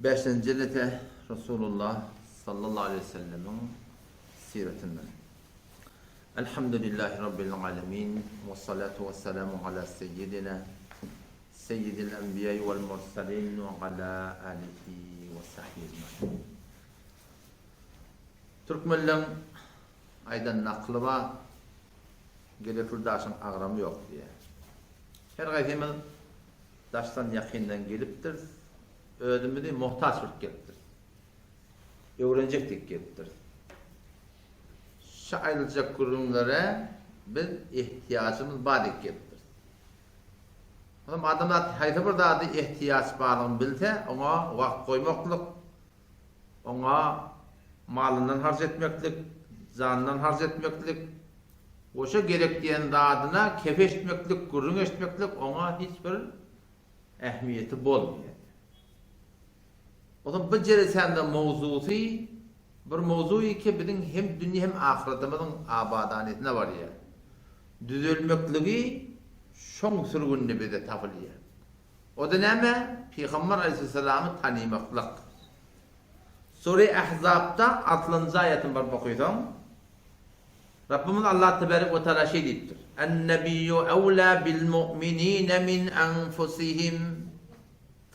Bäşinji jellete Resulullah sallallahu aleýhi we sellemiň siratyndan. Elhamdülillahi Rabbil alemin we salatu we selamu ala seýýidina seýýidil enbiýai wal mursalin we ala alihi we sahbihi ecmain. Türkmenleň aýdan nakly bar, Gerekli daşyň agramy ýok diýýär. Her gaýsymyz daşdan ýakyndan gelipdiris, özümizi muhtaç bilip gelipdiris. Öwrenjek diýip gelipdiris. Şu aýdyljak gürrüňlere biz ehtiýajymyz bar diýip gelipdiris. Onam adamzat haýsy bir zady ehtiýaç barlygyny bilse, oňa wagt goýmaklyk, oňa malyndan harç etmeklik, janyndan harç etmeklik, goşa gerek diýen zadyna kep eşitmeklik, gürrüň eşitmeklik oňa hiç bir ähmiýeti bolmaýar. Onsoň bu jelesäniň mowzusy bir mowzuý ki biziň hem dünýe hem ahyretimiziň abadanyýetine barýar. Düzelmekligi şoň sürgünde bize tapylýar. O-da näme? Pygamber aleýhissalamy tanymaklyk. Sure Ahzapda altynjy aýatyny baryp okysaň, Rabbymyz Allah tebarek we taala şeý diýipdir, En-nebiyyu ewlâ bil-mu'minîne min enfusihim.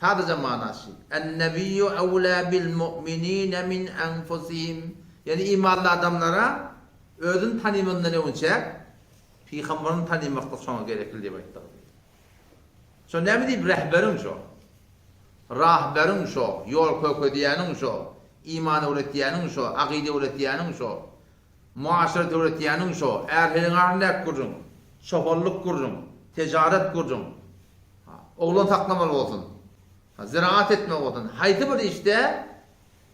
Sadaja manasy, En-nebiyyu ewlâ bil-mu'minîne min enfusihim. Ýagny imanly adamlara özüni tanymazyndan öňünçä pygamberini tanymaklyk şoňa gerekli diýip aýtdy. Şo näme diýip rehberiň şo. Rahberiň şo, ýol kökezýäniň şo, iman öwretýäniň şo, akyda öwretýäniň şo, muaşeret öwretýäniň şo, är-heriň arasyndaky gürrüň, çopanlyk gürrüň, tejaret gürrüň, oglan saklamaly bolsun, ziraat etmek bolsun, haýsy bir işde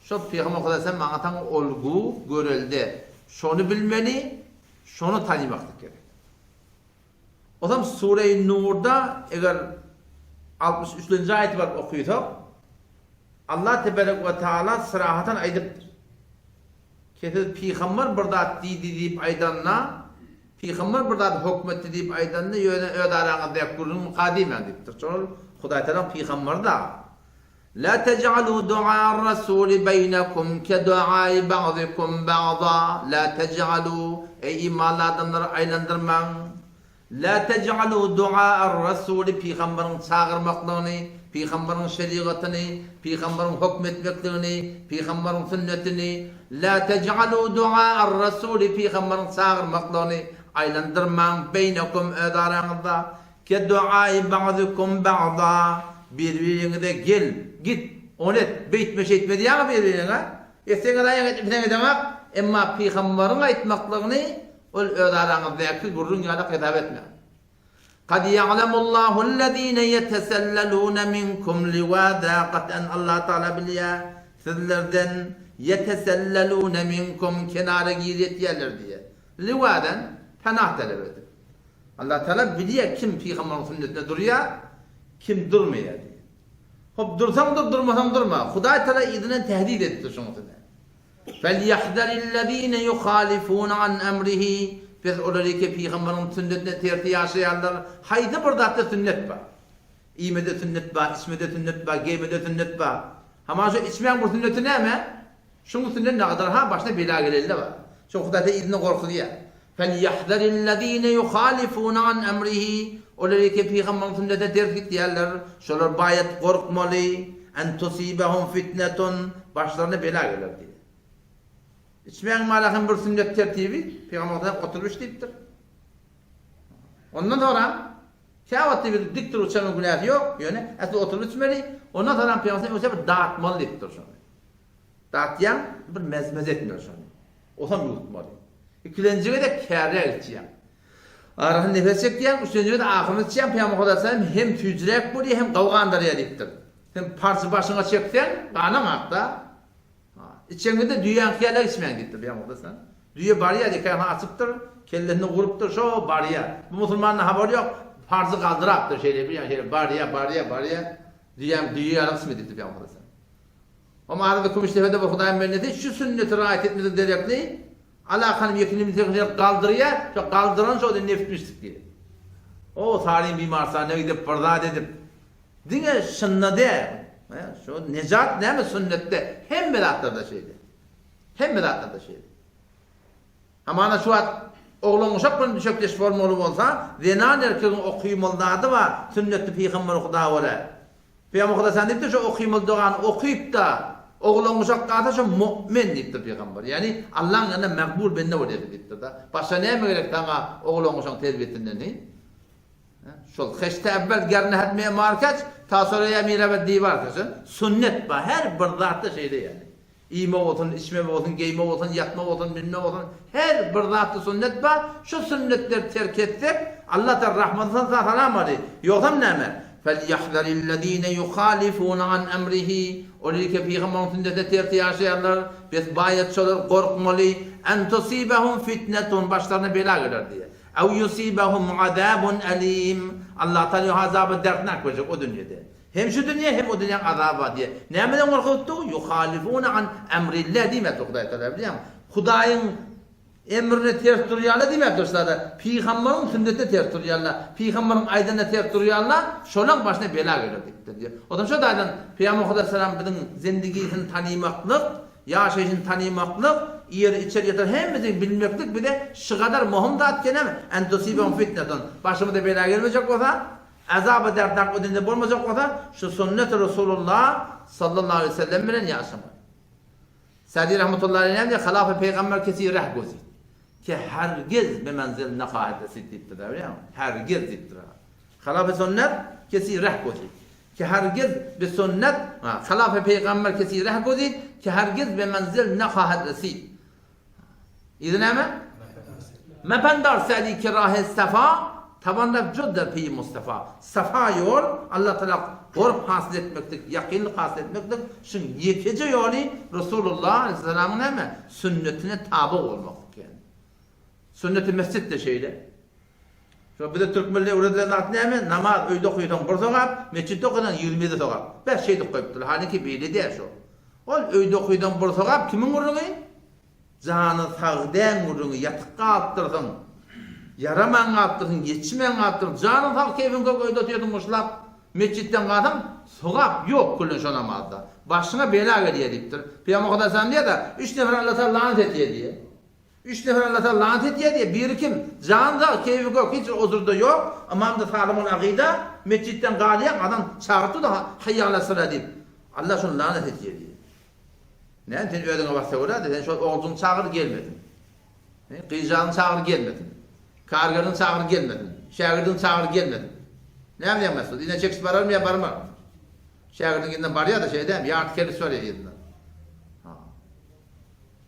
şo Pygamber Hudaý sen maňa saňa olgu, görelde, şony bilmeli, şony tanymaklyk gerek. Ozam Sureýi Nurda eger 63 nji aýaty baryp okysak, Allah teberek we taala syrahatan aýdypdyr. Ki siz pygamber bir zat diýdi diýip aýdanda, pygamber bir zady hökm etdi diýip aýdanda ýöne öz araňyzdaky gürrüňmika diýmäň diýipdir. Şol Hudaý Tagalaň pygamberi da. La tej'alu du'a'ar rasuli beýnekum ke du'ai ba'dikum ba'da La tej'alu eý imanly adamlar aýlandyrmaň La tej'alu du'a'ar rasuli pygamberiň çagyrmaklygyny pygamberiň şerigatyny pygamberiň hökm etmekligini pygamberiň sünnetini La tej'alu du'a'ar rasuli pygamberiň çagyrmaklygyny aýlandyrmaň beýnekum öz araňyzda Ke duai ba'dikum ba'da, bir-biriňize gel, git, ony et, beýtme, şeýtme diýýäňiz bir-biriňe. Etseňiz aýak, etmeseňiz edeňok. Emma pygambaryň aýtmaklygyny ol öz araňyzdaky gürrüň ýalak hesap etmäň. Kad ýa'lemullahu allazine ýetesellaluna minkum liwada, gat'an Allah Tagala bilýär, sizlerden ýetesellaluna minkum kenara girýetýärler diýýär. Liwadan penah talap edip. Allah Tagala bilýär kim pygamberiň sünnetinde durýar, kim durmaýar diýip. Hop dursaň dur, durmasaň durma. Hudaý Tagala yzyndan tehdit edipdir şoň üstüne. Felýahzerillezine yuhalifun an emrihi Pes olar ki pygamberiň sünnetine tersi ýaşaýanlar haýsy bir zatda sünnet bar. Iýmede sünnet bar, içmede sünnet bar, geýmede sünnet bar. Hamana şo içmäň bir sünneti näme? Şuň üstünden nagadar ha başyna bela gelende bar. Şo Hudaý Tagala yzyndan gorkuzýar. Felýahzerillezine yuhalifune an emrihi, Olar ki pygamberiň sünnetine ters gitýärler, şolar baýat gorkmaly, en tusibehum fitnetun, başlaryna bela geler diýýär. Içmäň mala hem bir sünnet tertibi, pygamber sallam oturyp iç diýipdir. Ondan soňra käwagt diýip dik durup içeniň günäsi ýok, ýöne äsli oturyp içmeli, ondan soňra pygamber sallam öňse bir datmaly diýipdir şony. Datýaň, bir mez-mez etmeli şony. Osam ýuwutmaly. Ikilenji gezek kärräk içýäň. Arasyny nefes çekýäň, üçlenji gezek ahyryny içýäň, Pygamber Hudaý sallam hem süýjüräk bolýar, hem gowy gandyrýar diýipdir. Sen parsy başyňa çekseň, ganaň ak-da. Içeňde düýäňki ýaly içmäň diýipdir Pygamber Hudaý sallam. Düýe barýar, ekasyny açypdyr, kellesini urupdyr, şo barýar. Bu musulmanda habary ýok, parsy galdyrapdyr şeýle bir ýa şeýle barýar, barýar, barýar. Düýäň düýe ýaly içme diýipdir Pygamber Hudaý sallam. Oňa arada Kümüşdepede bir Hudaýyň bendesi şu sünneti raýat etmesek derekli, alakanyň ýekini şeýle galdyrýar, şo galdyran şo-da nebitmişdik diýýär. O Sarym bimarsana gidip bir zat edip, diňe şunda däl. Şu nejat näme sünnetde hemme zatlarda şeýle. Hemme zatlarda şeýle. Hamana şu wagt oglan-uşak bilen düşekdeş bolmaly bolsa, zenan erkegiň okymaly zady bar, sünnetli pygamber Huda görä. Pygamber Huda sen diýipdir, şu okymaly dogany okyp-da, oglan-uşak galsa şo mu'min diýipdir pygamber. Ýagny Allaň ýanynda makbul bende bolýar diýipdir-de. Başga näme gerek saňa oglan-uşagyň terbiýesinden hi? Şol heşte evvel ger nehet memar keç, ta soreýa mirewed diwar keç. Sünnet bar, her bir zatda şeýle ýagny. Iýme bolsun, içme bolsun, geýme bolsun, ýatma bolsun, münme bolsun, her bir zatda sünnet bar. Şu sünnetleri terk etsek, Allah Taala rahmatyny sag salamaly. Ýogsam näme? Felýahzerillezine yuhalifune an emrihi. Ol ilki pygamberiň sünnetine ters ýaşaýarlar. Bes baýat şolar gorkmaly. En tusibahum fitnetun başlaryna bela geler diýe. Ew yusibahum azabun elim. Allah Taala ýoha azaby dertnak berjek o dünýede. Hem şu dünýe hem o dünýäň azaby bar diýýär. Nämeden gorkup dur? Yuhalifune an emrillah diýmäpdir Hudaý Tagala bilýäňmi? Hudaýyň emrine ters durýanlar diýmäpdir şularda. Pygambaryň sünnetine ters durýanlar, pygamberiň aýdanyna ters durýanlar şolaň başyna bela geler diýipdir diýýär. Onsoň şo taýdan Pygamber Hudaý salam biziň zendigisini tanymaklyk, ýaşaýşyny tanymaklyk, iýer içer ýatar hemmesini bilmeklik bize şygadar möhüm zat kenem en tusibahum fitnetun. Başymyza bela gelmejek bolsa Azaby derdnak o dinde bolmajak bolsa, şu sünneti Resulullah sallallahu aleýhi we sellem bilen ýaşamaly. Sadi rahmetullahi aleýh näme diýýär? Halafy pygamber kesi reh gozid. Ki hergiz be menzil nehahet resid diýipdir, bilýäňmi? Hergiz diýipdir. Halafy sünnet kesi reh gozid. Ki hergiz be sünnet, halafy pygamber kesi reh gozid, ki hergiz be menzil nehahet resid. Yzy näme? Mependar Sadi ki rahe safa, taban raf juz der peýi Mustafa. Safa ýol, Allah Tagala gurp hasyl etmeklik, ýakynlyk hasyl etmeklik, şuň ýekeje ýoly Resulullah aleýhissalamyň näme? Sünnetine taby bolmaklyk ýagny. Sünneti mesjit de şeýle. Şo bize türkmenler öwredilen zat näme? Namaz öýde okaýsaň bir sogap, mesjitde okasaň 27 sogap. Bäh şeýdip goýupdyr. Halynki beýle däl şo. Ol öýde okaýsaň bir sogap kimiň gürrüňi? Jany sag däň gürrüňi, ýatyk galypdyrsyň. Ýaraman galypdyrsyň, ýetişmän galypdyrsyň. Janyň sag keýpiň kök öýde otyrsyň myşlap. Mesjitden galsaň sogap ýok küllen şo namazda. Başyňa bela gelýär diýipdir. Pygamber Hudaýsalam diýýär-de, üç nefer Allatagala lanat etýär diýýär. Üç nefer Allatagala lanat edýär diýýär. Biri kim? Jany sag, keýpi kök, hiç bir ozry-da ýok. Ymam-da salymul agyda, metjitden galýaň, azan çagyrtdy-da, Haýýa ala sala diýip. Alla şony lanat edýär diýýär. Näme, sen özüňe bassa görä-de, sen şol oguljygyny çagyr, gelmesin. Gyzjagazyny çagyr, gelmesin. Kargeriňi çagyr, gelmesin. Şägirdiňi çagyr, gelmesin. Näme diýýäň Mesut? Yzyndan çekişip bararmy ýa barmarmy? Şägirdiň yzyndan barýar-da, şeýle dälmi? Ýarty kellesi barýar yzyndan. Ha.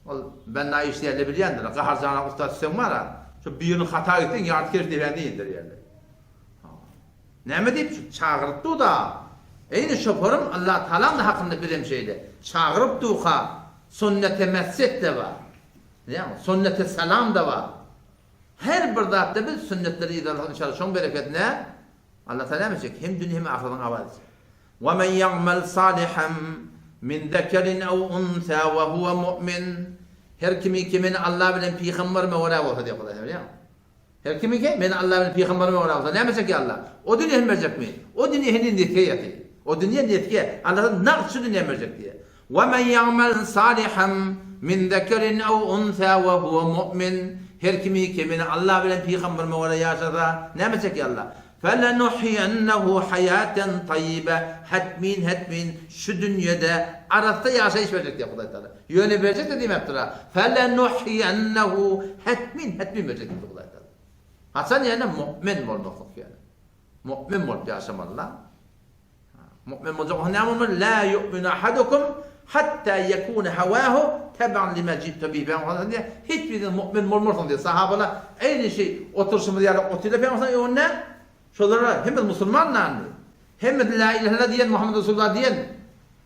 Ol benna işleýänler bilýändir. Gaharjaňrak ussa düşseň bar-a, şu birini hata gitseň ýarty keriş depäňde indirýärler. Näme diýip şu çagyryp dur-da. Eýni şoparym Allah Tagalaň-da hakynda bizem şeýle. Çagyryp durka sünnete mesjit-de bar. Bilýäňmi? Sünnete salam-da bar. Her bir zatda biz sünnetleri yzarlasak inşallah şoň bereketine Allah Tagala näme etjek? Hem dünýe hem ahyretiň abat etjek. Ve men ya'mel salihan min zekerin ew unsa ve huve mu'min Her kimi ki meni Allah bilen pygamberime görä bolsa diýýär Hudaý bilýäňmi? Her kimi ki meni Allah bilen pygamberime görä bolsa näme etjek ýa Allah? O dünýe hem berjekmi? O dünýe heniz nesge ýaty. O dünýe nesge. Allah nagt şu dünýe hem berjek diýýär. Ve men ya'mel salihan min zekerin ew unsa ve huve mu'min Her kimi ki meni Allah bilen pygamberime görä ýaşasa näme etjek ýa Allah? Felenuhyiennehu haýaten taýýibe, hetmin, hetmin şu dünýede arassa ýaşaýyş berjek diýýär Hudaý Tagala. Ýöne berjek-de diýmäpdir-ä. Felenuhyiennehu hetmin, hetmin berjek diýipdir Hudaý Tagala. Haçan ýöne mu'min bolmaklyk ýöne. Mu'min bolup ýaşamaly-la. Mu'min boljak bolsa näme bolmaly? La yu'minu ahadukum hatta yekune hawahu taban lima ji'tu bihi. Pygamber sallallahu diýýär, hiç biriňiz mu'min bolmarsyňyz diýýär. Sahabalar eýni şeý oturyşymyz ýaly otyrlar Pygamber sallallahu öňünde. Şolara hemmesi musulman nany. Hemmesi la ilahe illallah diýen, Muhammed Resulullah diýen.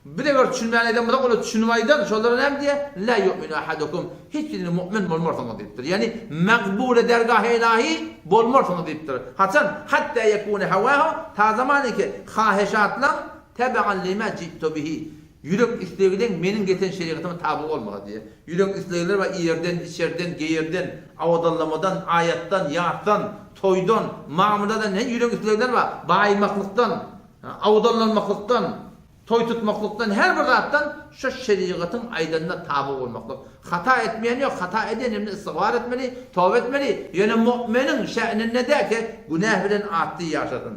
Biz eger düşünmän aýdan bolsak, olar düşünip aýdan, şolara näme diýýär? La yu'minu ahadukum. Hiç biriniz mu'min bolmarsyňyz diýipdir. Ýagny makbule dergahy ilahi bolmarsyňyz diýipdir. Haçan? Hatta yekune hawahu, ta zamany ki haheşatlaň tebean lima ji'tu bihi. Ýürek islegileň meniň getiren şerigatyma taby bolmasa diýýär. Ýürek islegleri bar iýerden, içerden, geýerden, awadanlamadan, aýatdan, ýasdan, toýdan, mamladan, ýürek islegleri bar, baýymaklykdan, awadanlanmaklykdan. Toý tutmaklykdan her bir zatdan şu şerigatyň aýdanyna taby bolmaklyk. Hata etmeýän ýok, hata eden hem istigfar etmeli, toba etmeli. Ýöne mu'miniň şä'ninde däl ki, günäh bilen atly ýaşasyn.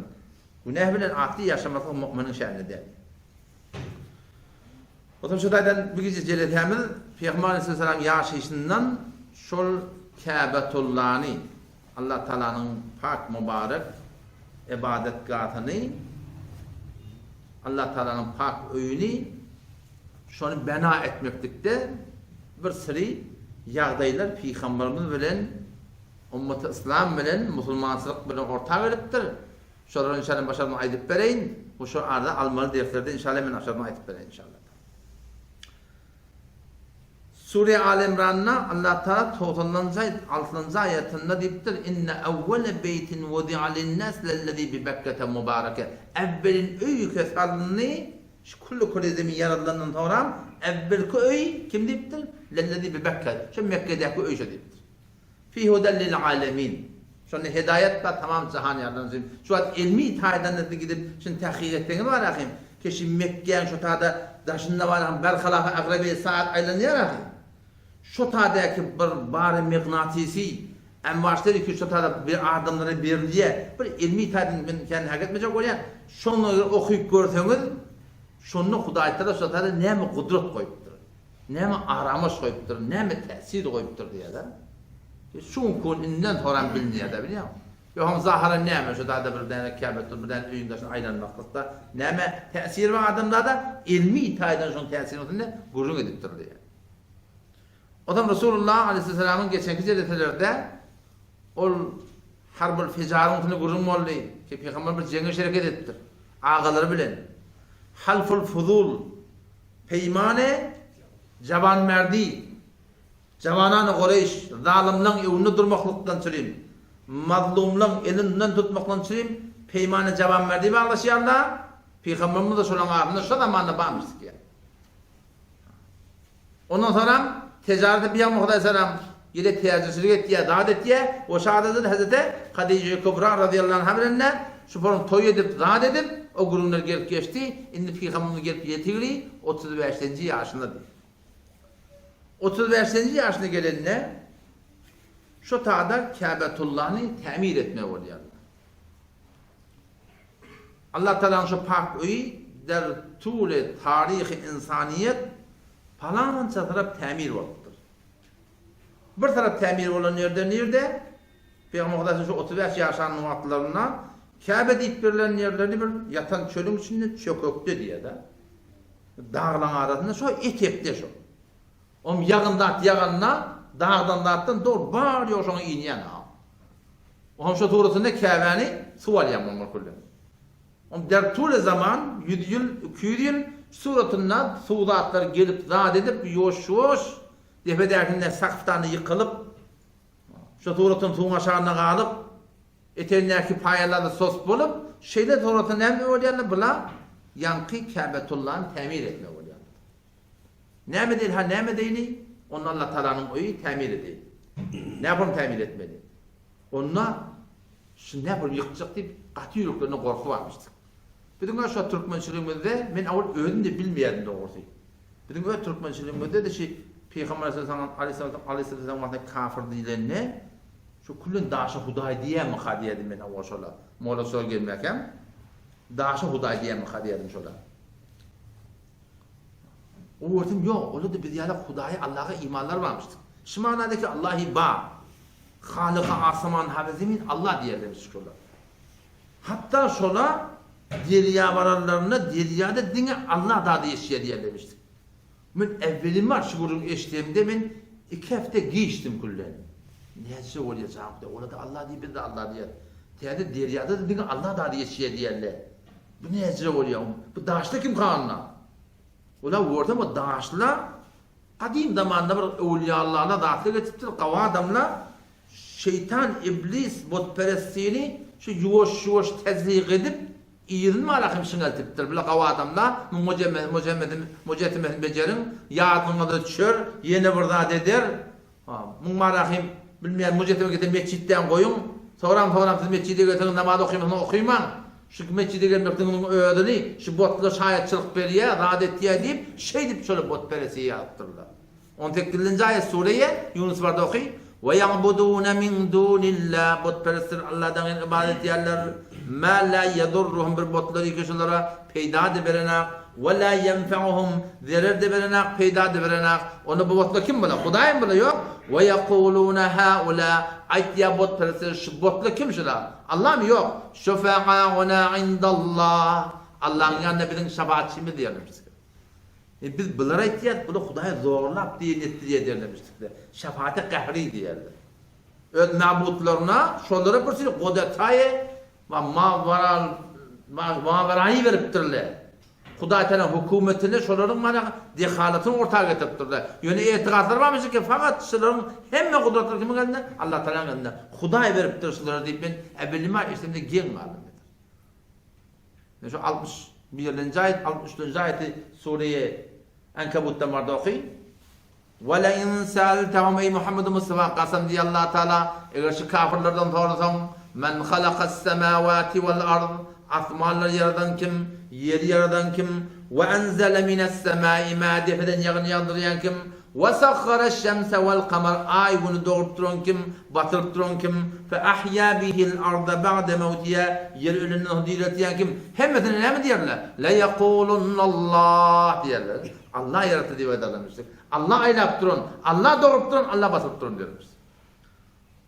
Günäh bilen atly ýaşamaklyk mu'miniň şä'ninde däl. Otam şu taýdan bu gije jelesämiz Pygamber aleyhisselam ýaşaýşyndan şol Käbetullany, Allah Tagalanyň pak mübarek ybadatgahyny, Allah Tagalanyň pak öýüni şony bina etmeklikde bir syry ýagdaýlar Pygamberimiz bilen ummaty yslam bilen musulmançylyk bilen orta gelipdir. Şolary inşallah başarym aýdyp bereýin. Bu şu arada almaly derslerde inşallah men aşaryny aýdyp bereýin inşallah. Sure Aly Imranda Allah Tagala togsanynjy altynjy aýatynda diýipdir, Inne awwele beýtin wudi'a linnas lellezî bi Bekkete mubareke. Äwwelin öý ke salyndy, şu külli küre zemin ýaradylandan soňra äwwelki öý kim diýipdir? Lellezî bi Bekke. Şu Mekgedäki öý şo diýipdir. Fi huden lil alemin. Şonda hedaýat bar tamam jahan ýaradylan üçin. Şu wagt ilmi taýdan siz gidip şuny tahkyk etseňiz bar ahim, ki şu Mekgäň şo tada daşynda bar ahim berhalafa agrabi saat aýlanýar ahim. Şo tadäki bir bary mignatisi emwaçlar ki şo tada bir adamlara berilýär. Bir ilmi taýdan men kän hak etmejek bolýan. Şony okyp görseňiz şonda Hudaýtagala şo tada näme gudrat goýupdyr. Näme aramyş goýupdyr, näme täsir goýupdyr diýýärler. Şu gün inden soram bilinýär-de bilýäňmi? Ýogsam zahyran näme şu zada bir däne Käbetul, bir däne öýüň daşyna aýlanmaklykda näme täsiri bar adamzada? Ilmi taýdan şoň täsirini üstünde gürrüň edipdir diýýär. Onsoň Resulullah aleýhissalamyň geçenki jeleselerde ol Harbul Fijaryň üstünde gürrüň boldy ki, pygamber bir jeňe şereket edipdir agalary bilen. Halful Fuzul Peýmany jawanmerdi, jawanany goreýş, zalymlaň öňünde durmaklykdan çürim, mazlumlaň elinden tutmakdan çürim peýmany jawanmerdi baglaşýarlar, Pygamberimiz-de şolaň arasynda şo zamanda barmyş diýýär. Ondan soňam tejarete Pygamber Hudaý salam ýene täjirçilik etýär, zat etýär we şazada Hezreti Hadije Kübra razyýallahu anha bilen-de şu form toý edip, zat edip, o gürrüňler gelip geçdi. Indi Pygamberimiz gelip ýetigli 35-nji ýaşyndady. 35-nji ýaşyna gelende şu tada Käbetullany tämir etmeli bolýarlar. Allah Tagalanyň şu pak öýi der tule taryhy ynsanyýet palança tarap tämir bolupdyr. Bir tarap tämir bolan ýerde nirde? Pygamber Hudaýyň şu 35 ýaşan wagtlarynda Käbe diýip berlen ýerlerini bir ýatan çölüň içinde çökekde diýýär-de. Daglaň arasynda şo etekde şo. Om ýagyn zat ýaganda dagdan zatdan dogry bar ýok şoňa inýän ha. Oňam şo suratynda Käbäni suw alýan bolmaly külden. Om der tule zaman ýüz ýyl, 200 ýyl suratynda suw zatlar gelip zat edip ýuwaş-ýuwaş depedäkinde sakfdany ýykylyp şo suratyn suwuň aşagynda galyp etegindäki paýalarda sos bolup şeýle suratynda näme bolýarlar bula ýaňky Käbetullany tämir etmek bolýarlar. Näme edeýin, ha näme edeýini? Onda Allah Tagalanyň öýi tämir edeýin. Näme tämir etmeli? Onda şu näme ýykjak diýip gaty ýüreklerinde gorky barmyşdyr. Biziň şu türkmençiligimizde men awal özüm de bilmeýärdim dogrusy. Biziň öz türkmençiligimizde de şu Pygamber aleyhissalam aleyhissalam wagtynda kafir diýlende şu küllen daşa hudaý diýýärmika diýerdim men awal şola. Molla şola gelmäkäm daşa hudaý diýýärmika diýerdim şola. O görsem ýok, olarda biz ýaly Hudaýa, Allaha imanlary barmyşdyr. Şu manadaki Allahy bar. Halyky asaman ha we zemin Allah diýerlermiş şolar. Hatda şola derýa baranlarynda derýada diňe Allah dady eşýär diýerlermişdir. Men äwwelim bar şu gürrüňi eşidemde men iki hepde giçdim küllen. Näçe bolýar jan Hudaý, olarda Allah diýip biz-de Allah diýer. Täze derýada-da diňe Allah dady eşýär diýerler. Bu näce bolýar? Bu daşda kim kanda? Ola görsem o daşla gadym zamanda bir öwülýallala zatly geçipdir, gawy adamla şeýtan, iblis, butperestini şu ýuwaş-ýuwaş tezlik edip, yzyny malahym şiňeltipdir. Bile gawy adamla muň mujessemesini bejeriň, ýadyňyza düşer, ýene bir zat eder. Muň malahym bilmeýän mujesseme gelse metjitden goýuň. Soram-soram siz metjide gelseňiz namaz okymasyňyz okymaň. Şu metjide gelmekligiňiziň özüni şu botlar şaýatçylyk berýär, zat etýär diýip, şeýdip şolar botperestlige ýazypdyrlar. On sekizinji aýat sureýe Ýunus barada oky, We ýa'budune min dunillah, botperestler Alladan gaýry ybadat edýärler, ma la ýedurruhum bir botlary ki şolara peýda-da berenak, we la ýenfeuhum zerer-de berenak, peýda-da berenak. Onda bu botlar kim bular? Hudaýmy bular? Ýok. We ýekulune haula, aýtýar botperestler şu botlar kim şular? Allamy? Ýok. Şufa'auna indallah, Allahyň ýanynda biziň şefaatçymyz diýerler. E biz bulara aýtýas, bular Hudaýa zorlap diýen etdi diýe derlemişdikler. Şefaati gahri diýerler. Öz mabutlaryna şolara bir sürü godataýy we mawaral mawaraýy beripdirler. Hudaý Taala hökümetini şolaryň mana dehalatyny orta getiripdirler. Ýöne etigatlary barmyş ki, fakat şolaryň hemme gudratlary kimiň elinde? Allah Taalanyň elinde. Hudaý beripdir şulara diýip men äwelima eşidemde geň galdym. Men şu 61-nji aýat, 63-nji aýaty Sureýe Ankabutdan barda oky. Ve le in sa'altahum eý Muhammed Mustafa kasam diýýär Allah Taala, eger şu kafirlerden sorasaň, men halakas semawati wal ard, asmanlary ýaradan kim, ýeri ýaradan kim, we enzele mines semai ma depeden ýagyn ýagdyrýan kim, We sahhara şemse wal kamar aý güni dogrup duran kim, batyryp duran kim, fe ahýa bihil arda ba'de mewtiha ýeri ölenden soň direltýän kim, hemmesine näme diýerler? Le ýekulunnallah diýerler. Allah ýaratdy diýip aýdarlar müşrik. Allah aýlap duran, Allah dogrup duran, Allah batyryp duran diýerler.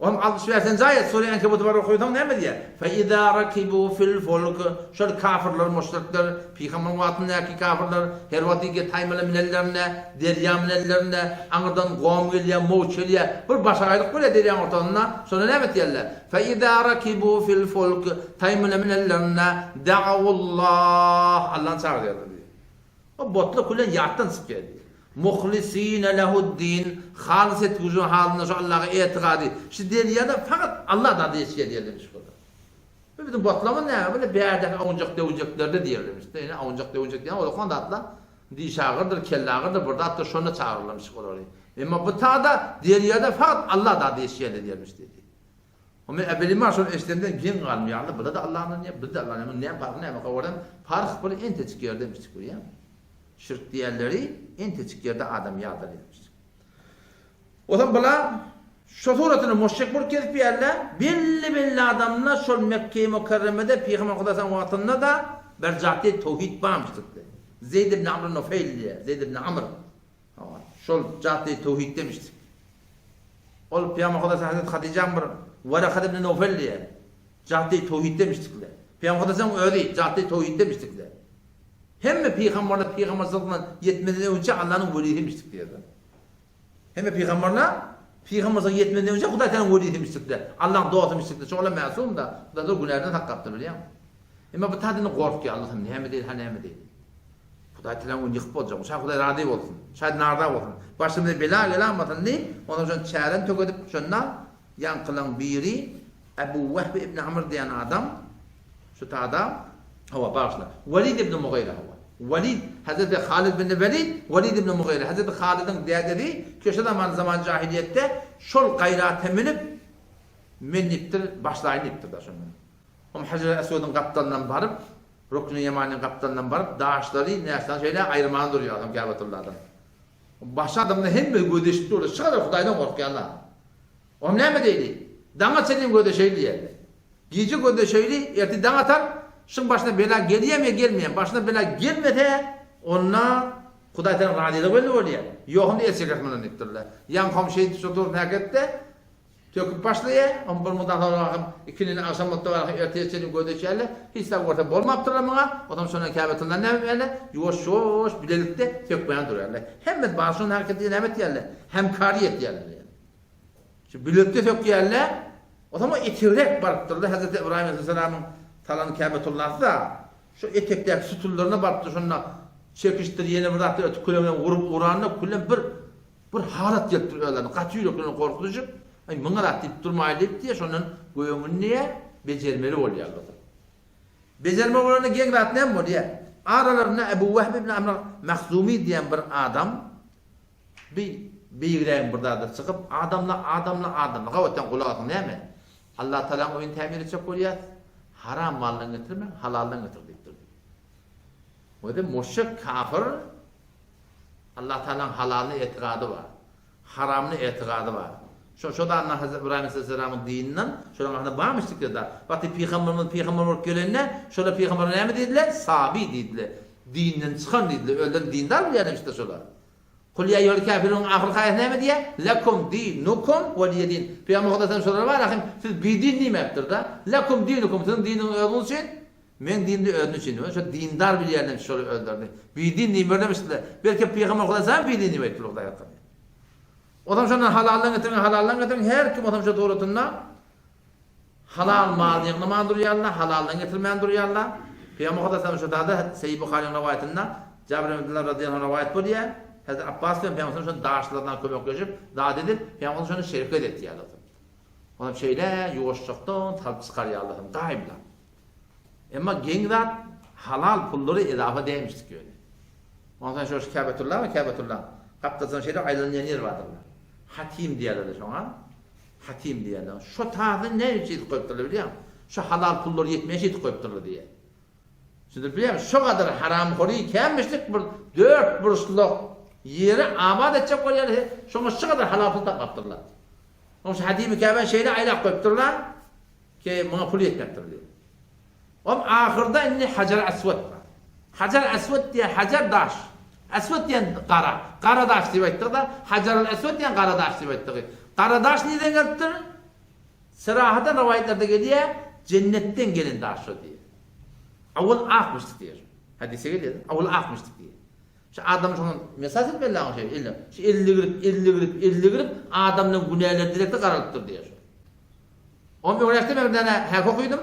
Onuň 65-nji aýat sure Ankebut bar okaýsaň näme diýýär? Fe iza rakibu fil fulk şol kafirler, müşrikler, pygamberiň wagtyndaky kafirler her wagt ýeke taýmala minenlerinde, derýa minenlerinde aňyrdan gom gelýär, mowç gelýär. Bir başagaýlyk bolýar derýaň ortasynda. Şonda näme etýärler? Fe iza rakibu fil fulk taýmala minenlerinde da'awullah Allany çagyrýarlar diýýär. O botla külen ýatdan çykýar diýýär. Muhlisine lehu'd-din, halys etgüji halynda şu Allaha etigady, şu derýada fakat Allah dady eşýär diýerlermiş bular. Bu biziň botlamyz näme, bu bärdäki awunjak-döwünjeklerde diýerlermiş. Ýöne awunjak-döwünjek diýen olakan zatlar dişagyrdyr, kelleagyrdyr, bir zatdyr, şonda çagyryrlarmyş olary. Emma bu tada derýada fakat Allah dady eşýär diýermiş diýdi. O men äwelima şony eşidemden geň galdym, ýa-da bular-da Alladan diýýär, biz-de Alladan diýýär, munuň näme parhy näme, habardan parh bir entejik ýerdemişdik görýäňmi? Şirk diýenleri entejik ýerde adam ýazdyr diýmişdik. Ozan bular şo suratyny muşrik bolup gezip ýärler, belli-belli adamlar şol Mekge-i Mükerremede Pygamber Hudaýyň wagtynda-da bir jatdy towhid barmyşdykdy. Zeýd ibn Amr Nufeýl diýýär, Zeýd ibn Amr. Hawa, şol jatdy towhid demişdik. Ol Pygamber Hudaýyň Hazreti Hatyjaň bir Warakat ibn Nufeýl diýýär. Jatdy towhid demişdikler. Pygamber Hudaýyň özi jatdy towhid demişdikler. Hemme pygamberler pygamberçilikden ýetmezden öňçe Allanyň welisimişdik diýerler. Hemme pygamberler pygamberçilik ýetmezden öňçe Hudaý Taganyň welisimişdikler. Allaň dostumyşdyklar. Şolar mäsum-da. Hudaý şol günäden saklapdyr bilýäňmi? Emma bu taýdan gorkýar. Allah näme diýdi, ha näme diýdi. Hudaý Taganyň öňünde ýykyp boljak. Şa Hudaý razy bolsun. Şa narda bolsun. Başymyza bela gelamasyn diýip, ondan şon çäräni tökedip, şonda ýaňkylaň biri Ebu Wehb ibn Amr diýen adam Şu tada, hawa, bagyşla, Welid ibn Mugyra, hawa. Welid, Hezreti Halid ibn Welid, Welid ibn Mugyra, Hezreti Halidiň dädesi, köşe zaman, zaman jahiliýetde şol gaýrata münüp, men diýipdir, başlaýyn diýipdir-de şondan. Hom Hajar-y Eswediň gapdalyndan baryp, Rukn-y Ýemanyň gapdalyndan baryp, daşlary, näslerini şeýle aýyrman durýar soň Käbetulladan. Başga adamlar hemme gözeşip durlar, şu gadar Hudaýdan gorkýarlar. Oňa näme diýdi? Daňa çenli gözeşeýli diýerdi. Gije gözleşeýli, ertir daň atar, şuň başyna bela gelýärmi ýa gelmeýärmi? Başyna bela gelmese, onda Hudaý seniň razylygy belli bolýar. Ýok, onda el çekeris mundan diýipdirler. Ýaňkam şeýdip şo durun häketde töküp başlaýar. Oň bir muddan soňra hem ikindini agşam otda barha ertire çenli gözleşýärler. Hiç zat görse bolmapdyrlar muňa. Onsoň şondan Käbetullany näme etýärler? Ýuwaş-ýuwaş bilelikde sökmän durýarlar. Hemmesi bar şonuň häketde näme etýärler? Hemkary etýärler. Şu bilelikde sökýärler. O zaman etegräk barypdyrlar. Hazreti Ibrahim aleyhisselamyň salan Käbetullahsy-da şu etekdäki sütünlerine barypdyr. Şonda çekişdir, ýene bir zatlar ötüp küle bilen urup uranda küle bir bir halat gelipdir özlerine. Gaty ýüreklerine gorky düşüp, aý muňa zat diýip durmaýly diýip diýe şondan göňüni diýe bejermeli bolýarlar. Bejerme bolanda geň zat näme bolýar? Aralarynda Ebu Wehb ibn Amr Mahzumi diýen bir adam Bi beýigrägiň bir zady çykyp, adamla, adamla, adamla. Gabatdan gulak asyň näme? Allatagalaň öýüni tämir etjek bolýas. Haram maldan getirmäň, halaldan getir diýipdir. Özi müşrik kafir Allah Tagalaň halalyna etigady bar. Haramyna etigady bar. Şo şo da Hazreti Ibrahim aleyhisselamyň dininden şolaryň arasynda barmyş diýipdir. Wagty pygamberimiz pygamber bolup gelende şolar pygambere näme diýdiler? Sabi diýdiler. Dinden çykan diýdiler. Özlerini dindar bilýärmişdir şolar. Kul ýa eýýuhel käfirunyň ahyrky aýaty näme diýýär? Lekum dinukum weliýe din. Pygamber Hudaýdan şolara bar ahym, siz bidin diýmäpdir-de. Lekum dinukum, siziň diniňiz özüňiz üçin, meň dinim-de özüm üçin diýip. Şo dindar bilýärler şol özlerini. Bidin diýmerlemişdiler. Belki Pygamber Hudaýdan bidin diýip aýtdylar Hudaý hakynda. Ozam şondan halaldan getiriň, halaldan getiriň, her kim ozam şo suratynda Halal mal ýygnaman durýarlar, halaldan getirmän durýarlar. Pygamber Muhammet şu zada Seýid Buharynyň rowaýatynda Jabir ibn Abdullah radiyallahu anh rowaýat bolýar. Hazreti Abbas bilen Pygamber şony daşlardan kömekleşip, zat edip, Pygamber şony şereket etýärler. Olam şeýle ýuwaşjakdan salyp çykarýarlar, gaýyplar. Emma geň zat halal pullary edafa dälmişdik ýöne. Ondan soň şu Käbetulla we Käbetulla gapdaldan şeýle aýlanýan ýer bardyr. Hatim diýerler şoňa. Hatim diýerler. Şo tazy näme üçin şeýdip goýupdyrlar bilýäňmi? Şo halal pullar ýetmeýär şeýdip goýupdyrlar diýýär. Düşündirip bilýäňmi? Şo gadar haramhory kämişlik bir dört burçluk ýeri abat etjek bolýarlar, şoňa şo gadar halal pul tapmapdyrlar. Oň şu Hatimi Käbäni şeýle aýlap goýupdyrlar ki, muňa pul ýetmepdir diýip. Om ahyrda indi Hajar Aswad bar. Hajar Aswad diýen hajar daş. Aswad diýen gara. Gara daş diýip aýtdyk-da, Hajar al-Aswad diýen gara daş diýip aýtdyk. Gara daş nireden gelipdir? Serahadan rowaýatlarda gelýär, jennetden gelen daş şo diýýär. Awal akmyşdyk diýýär. Hadise gelýär, awal akmyşdyk diýýär. Şu adam şoňa mesas etmeli aň şeý elle. Şu elle girip, elle girip, elle girip adamlaryň günäleri direkde garalypdyr diýýär. Onuň öňräkde men bir däne häk okydym.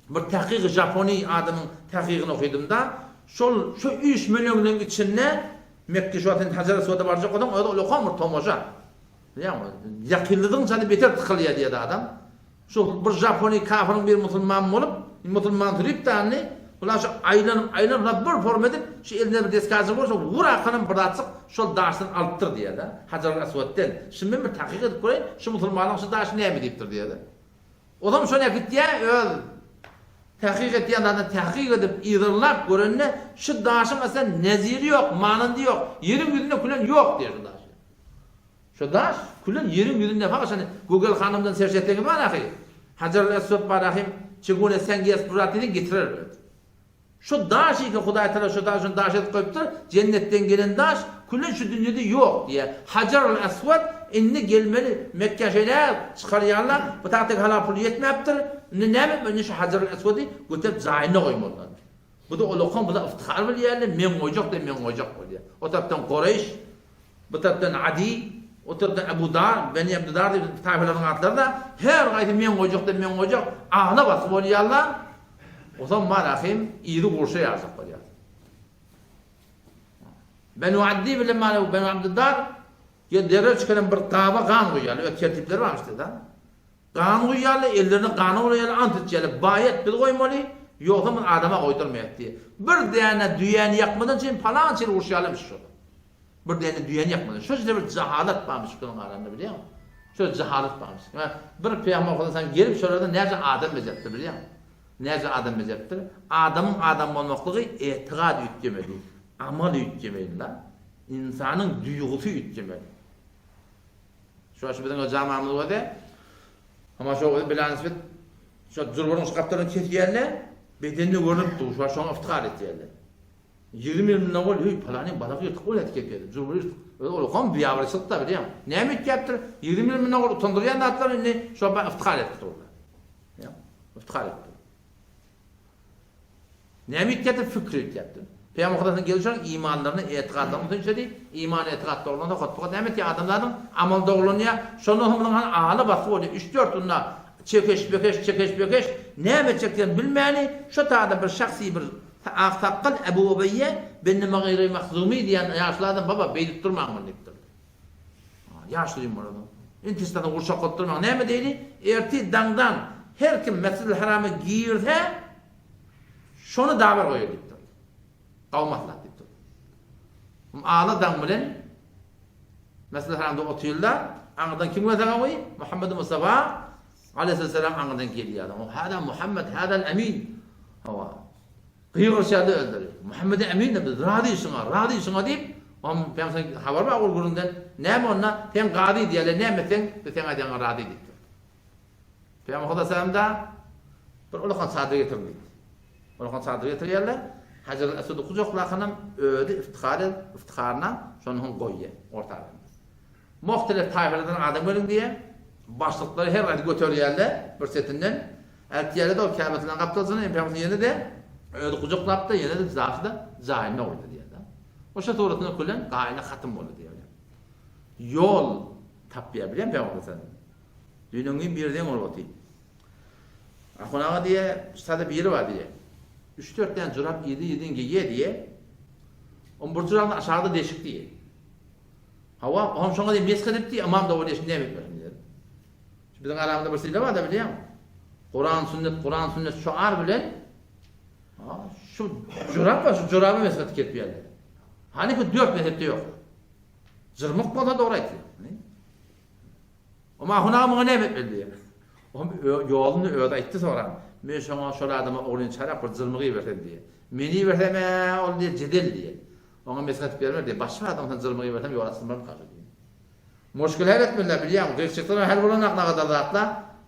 Bir tahkygy japony adamyň tahkygyny okydym-da. Şol şu üýşmeleňligiň içinde Mekge şu wagt sen Hajar Aswada barjak bolsaň, özi ullakan bir tomaşa. Bilýäňmi? Ýakynladygyňça-da beter dykylýar diýýär adam. Şu bir japony kafyryň bir musulman bolup, musulman sürüp-de indi, bular şu aýlanyp, aýlanyp, bular bir forma edip, şu elinde bir deskajyk bolsa, wurakanam bir zatjyk şol daşdan alypdyr diýýär-de, Hajarul Aswatden. Şuny men bir takyk edip göreýin, şu musulmanyň şu daşy näme diýipdir diýýär-de. Ozam şony äkitýär, öz takyk etýän zadyny takyk edip, yzarlap görende, şu daşyň asla neziri ýok, manandy ýok, ýeriň ýüzünde külen ýok diýýär şu daşy. Şu daş külen ýeriň ýüzünde hawa şony Google hanymdan serç etseňiz bar ahy. Hajarul Eswed bar ahym çigune sengias burat diýseň getirer öz. Şu daş ýeke Hudaý Tagala şu daşyny daş edip goýupdyr, jennetden gelen daş külen şu dünýede ýok diýýär. Hajarul Eswed indi gelmeli Mekgä şeýle çykarýarlar, bu tagta hala pul ýetmäpdir, indi näme etmeli indi şu Hajarul Eswedi göterip jaýyna goýmalylar. Bu-da olakan bular yftihar bilýärler, men goýjak diýip men goýjak bolýar. O tarapdan Koreýş, bu tarapdan Adi, o tarapdan Ebu Dar, Beni Abdudar diýip taýpalaryň atlary-da, her gaýsy men goýjak diýip men goýjak, agla basgy bolýarlar. Ozam bar ahym, yzy gurşa ýaljak bolýar. Benu Adi bilen Benu Abdudar ýa derrew çykaran bir gaba gan guýýarlar, öz tertipleri barmyş-da. Gan guýýarlar, ellerine gana bulaýarlar, ant içýärler, baýat biz goýmaly, ýogsam biz adama goýdurmaýas diýip. Bir däne düýäni ýakmadan çen palança ýyl uruşýarlarmyş şolar. Bir däne düýäni ýakmadan. Şo ýerde bir jahalat barmyş şolaryň arasynda bilýäňmi? Şo jahalat barmyş. Ýa bir pygamber Hudaý gelip şolardan näçe adam bejeripdir bilýäňmi? Näçe adam bejeripdir? Adamyň adam bolmaklygy etigat üýtgemeli, amal üýtgemeli-la. Ynsanyň duýgusy üýtgemeli. Şu şu biziň jamamyz boldy. Ama şu özi bilen bit şu jurburyň şu gapdalyny kesýärler, bedenine görünip dur, şu şoňa iftihar etýärler. 20 ýyl mundan ol, öý, palanyň balagy ýyrtyk bolýar kesýär. Jurbury ýyrtyk. Özi ol okam biýabyrçylyk da bilýän. Näme etýärdir? 20 ýyl mundan ol utandyrýan zatlar indi şo iftihar edip durlar. Ýa, iftihar edip dur. Näme üýtgäpdir? Fikri üýtgäpdir. Pygamber Hudaýyň gelişi imanlaryny, etigatlaryny düşünsedi, iman etigat dogrulansa, hotbugat näme etýär? Adamzadyň amal dogrulanýar. Şondan soň munuň hany aly basgy bolýar. Üç-dört günde çekeş-bekeş, çekeş-bekeş, näme etjeklerini bilmäni, şo taýda bir şahsy bir aksakgal Ebu Ubeýýe Benni Magyry Mahzumy diýen ýaşuly adam, Baba, beýdip durmaň muny diýipdir. Ýaşulyň bolany. Intistany gurşak bolup durmaň. Näme diýdi? Ertir daňdan her kim Mesjidil Harama girse, şony dabar goýar diýipdir. Gawy maslahat diýipdir. Ala daň bilen Mesjidil Haramda otyrlar. Aňyrdan kim gelse gawy? Muhammed Mustafa. Aleýhissalam aňyrdan gelýär. O hada Muhammed, hadal Amin. Hawa. Gygyrşýardy özleri. Muhammed Amin biz razy şuňa, razy şuňa diýip, oň Pygamber habar bar ol gürrüňden. Näme onda? Sen gazy diýýärler, näme etseň, biz seň aýdanyňa razy diýipdir. Pygamber Hudaýa da bir ulakan çadyr getiriň diýdi. Ulakan çadyr getirýärler. Hajar Esudy gujaklakanam özi iftihar edip, iftiharyna şony hem goýýar orta arasynda. Muhtelif taýfalardan adam geliň diýýär. Başlyklary her haýsy göterýärler bir setinden. Eltýärler-de ol Käbetulanyň gapdalsyna, hem Pygamber ýene-de özi gujaklapdy, ýene-de jyzasy-da jaýynda goýdy diýýär-de. Oşa suratyna külen gaýyna hatym boldy diýýär. Ýol tapýar bilýän Pygamber sallallahu Düýn-öňňin biri zeň urup otyr. Ahun aga diýýär, ştada biri bar diýýär. Üç-dört däne jurap yzy-yzyny geýýär diýýär. Oň bir jurabynyň aşagynda deşik diýýär. Hawa, oňam şoňa diýip mesh edip diýýär, ymam-da bolýar, şindi näme etmeli diýýär. Şu biziň aramyzda bir sylag bar-da bilýäňmi? Kuran sünnet, Kuran sünnet şoar bilen şu jurap bar, şu juraby mesh edip gelip ýerler. Hany bu dört mezhepde ýok. Jyrmyk bolsa dogry aýtýar. Oňa Ahun aga muňa näme etmeli diýýär. Oňa ýoluny özi aýtdy soňra. Men şoňa şol adama ogluny çarak bir jyrmyk ibersem diýýär. Meni ibersem-ä ol diýýär jedel diýýär. Oňa meslahat berme diýýär. Başga adama sen jyrmyk ibersem ýol açylmarmyka şu diýýär. Muşkil hal etmeliler bilýäňmi? Gyýyk-çykdan hal bolanok nagadar zatla.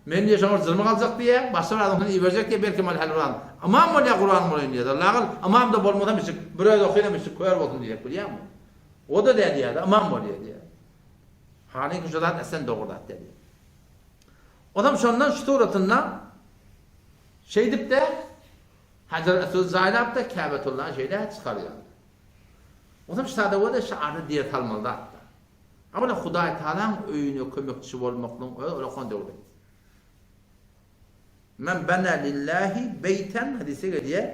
Men diýýär şoňa bir jyrmyk aljak diýýär. Başga bir adamdan iberjek diýýär belki ol hal bolan. Ymam bolýar Kuranyň bolaýyn diýýär. Lagyl ymam-da bolmasam içik bir özi okynam içik kör bolsun diýjek bilýäňmi? O-da däl diýýär, ymam bolýar diýýär. Hanyň şu zat etsen dogry zat dedi. Onam şondan şu suratynda şeýdip-de Hajar Eswedi jaýlap-da Käbetullany şeýle çykarýar. Onam şu sada bolsa şu arada diýer salmaly zatda. Awala Hudaý Tagalaň öýüne kömekçi bolmaklygyň özi ulakan döwlet. Men bena lillahi beýten hadysy gelýär.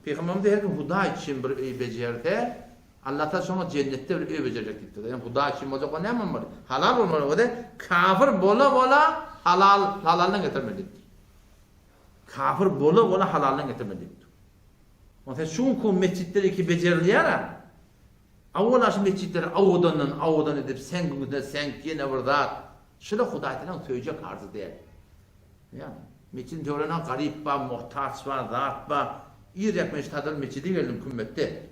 Pygamberimiz her kim Hudaý üçin bir öý bejerse, Allah Taala şoňa jennetde bir öý bejerjek diýipdir. Ýagny Hudaý üçin boljak bolsa näme bolmaly? Halal bolmaly. O-da kafir bola-bola halal halaldan getirmeli diýipdir. Kafir bola-bola halaldan getirmeli diýipdir. Onsoň şu günki metjitler iki bejerilýär-ä. Awwala şu metjitleri owadandan owadan edip seňkiň üstüne seňk ýene bir zat. Şula Hudaý Tagalaň söýjek arzy däl. Ýa, metjidiň töwereginde garyp bar, muhtaç bar, zat bar. Irräk men şu taýdan metjide geldim kümmetde.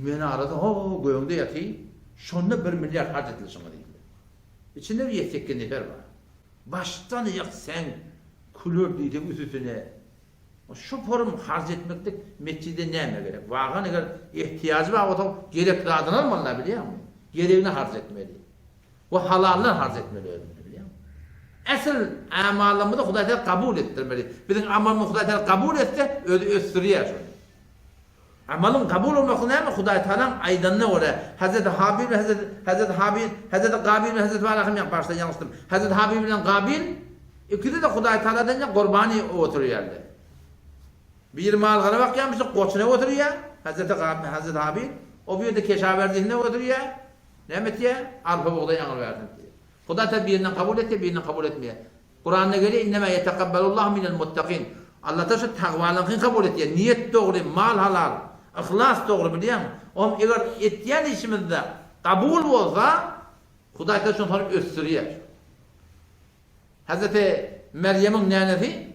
Minarasy ho göňde ýaty, şonda bir milliard harç edildi şoňa diýdiler. Içinde bir ýedi-sekiz nefer bar. Başdan aýak seňk, küler diýseň üsüsine. Şu purum harç etmeklik metjide nämä gerek? Wagan eger ehtiýajy bar bolsa gerek zadyny almalyda bilýäňmi? Geregini harç etmeli. We halaldan harç etmeli özüni bilýäňmi? Äsl amallarymyzy Hudaý Tagala kabul etdirmeli. Biziň amalymyzy Hudaý Tagala kabul etse özi ösdürýär şony. Amalyň kabul bolmasy näme? Hudaý Tagalaň aýdanyna görä. Hezreti Habil bilen Hezreti Hezreti Habil, Hezreti Gabil bilen Hezreti Balahym ýa başda ýalňyşdym. Hezreti Habil bilen Gabil ikisi-de Hudaý Tagaladan ýa gurbany oturýarlar. Biri mal-gara bakýarmyş, goçuna oturýar, Hezreti Gabil, Hezreti Habil, o bir-de keşawerdisine oturýar. Näme etýär? Arpa bugdaý aňyr bersin diýýär. Hudaý Tagala birinden kabul etýär, birinden kabul etmeýär. Kuranda gelýär, Innema ýetekabbalullahu minel muttakin. Allah Tagala şu tagwalyňkyny kabul etýär. Niýet dogry, mal halal, yhlas dogry bilýäňmi? Oňam eger etýän işimizde kabul bolsa, Hudaý Tagala şony soň ösdürýär. Hezreti Merýemiň nänesi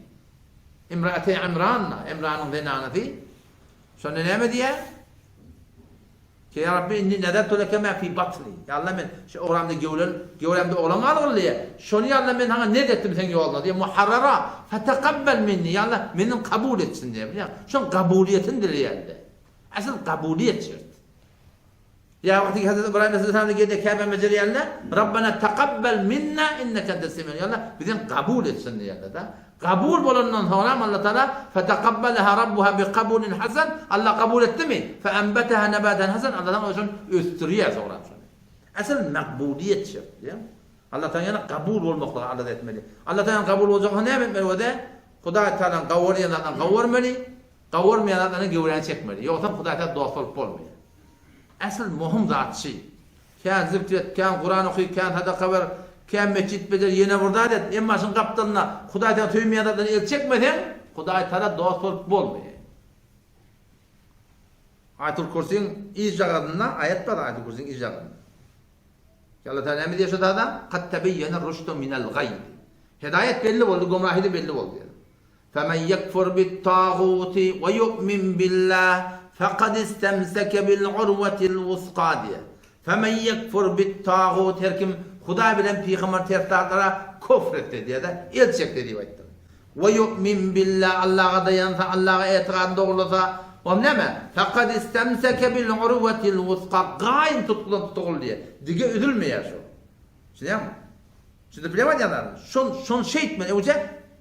Imraati Imran, Imranyň zenanasy şonda näme diýýär? Ki ýa Rabbi inni nezertu leke ma fi batni. Ýa Allah men şu ogramda gewlen, gewrämde oglan galgyl diýýär. Şony ýa Allah men saňa nez etdim seň ýoluna diýýär. Muharrara fetekabbel minni. Ýa Allah menden kabul etsin diýýär. Bilýäňmi? Şoň kabulyýetini dileýär-de. Asyl kabulyýet şert. Ýa wagty Hazreti Ybraýym aleyhisselam geldi Käbä bejerýände Rabbana takabbel minna inneke entes semiul Ýa Allah bizden kabul etsin diýýärler-de. Kabul bolandan soňram Allah Taala fetekabbalaha rabbuha bi kabulin hasan Allah kabul etdimi? Feanbataha nabatan hasan Allah Taala şony ösdürýär soňram şony. Asyl makbulyýet şert diýýär. Allah Taala ýene kabul bolmaklygy alada etmeli. Allah Taala kabul boljak bolsa näme etmeli bolýar? Hudaý Taala gawurýan zatdan gawurmaly, gawurmaýan zatdan gewräni çekmeli. Ýogsam Hudaý Taala dost bolup bolmaýar. Asyl möhüm zat şy. Kän zikr et, kän Kuran oky, kän sadaka ber, kän metjit bejer, ýene bir zat et, emma şuň gapdalynda Hudaý seni söýmeýän zatdan el çekmeseň, Hudaý Tagala dost bolup bolmaýar. Aýatul Kürsiň yzjagazynda aýat bar Aýatul Kürsiň yzjagazynda. Ki Allah Tagala näme diýýär şo zada? Kad tebeýýene ruşdu minel gaý. Hedaýat belli boldy, gomrahy-da belli boldy. Femen ýekfur bit-taguti we ýu'min billah fekad istemseke bil-urwetil wusga diýýär. Femen ýekfur bit-tagut her kim Hudaý bilen pygamber ters zatlara kufr etse diýýär-de, el çekse diýip aýtdyr. We ýu'min billah Allaha daýansa, Allaha etigadyny dogrulasa, o näme? Fekad istemseke bil-urwetil wusga gaýym tutgudan tutugul diýýär. Dige üzülmeýär şo. Düşünýäňmi? Şunda bileň aýdýanlaryny. Şon şon şeýtmeli. Öwje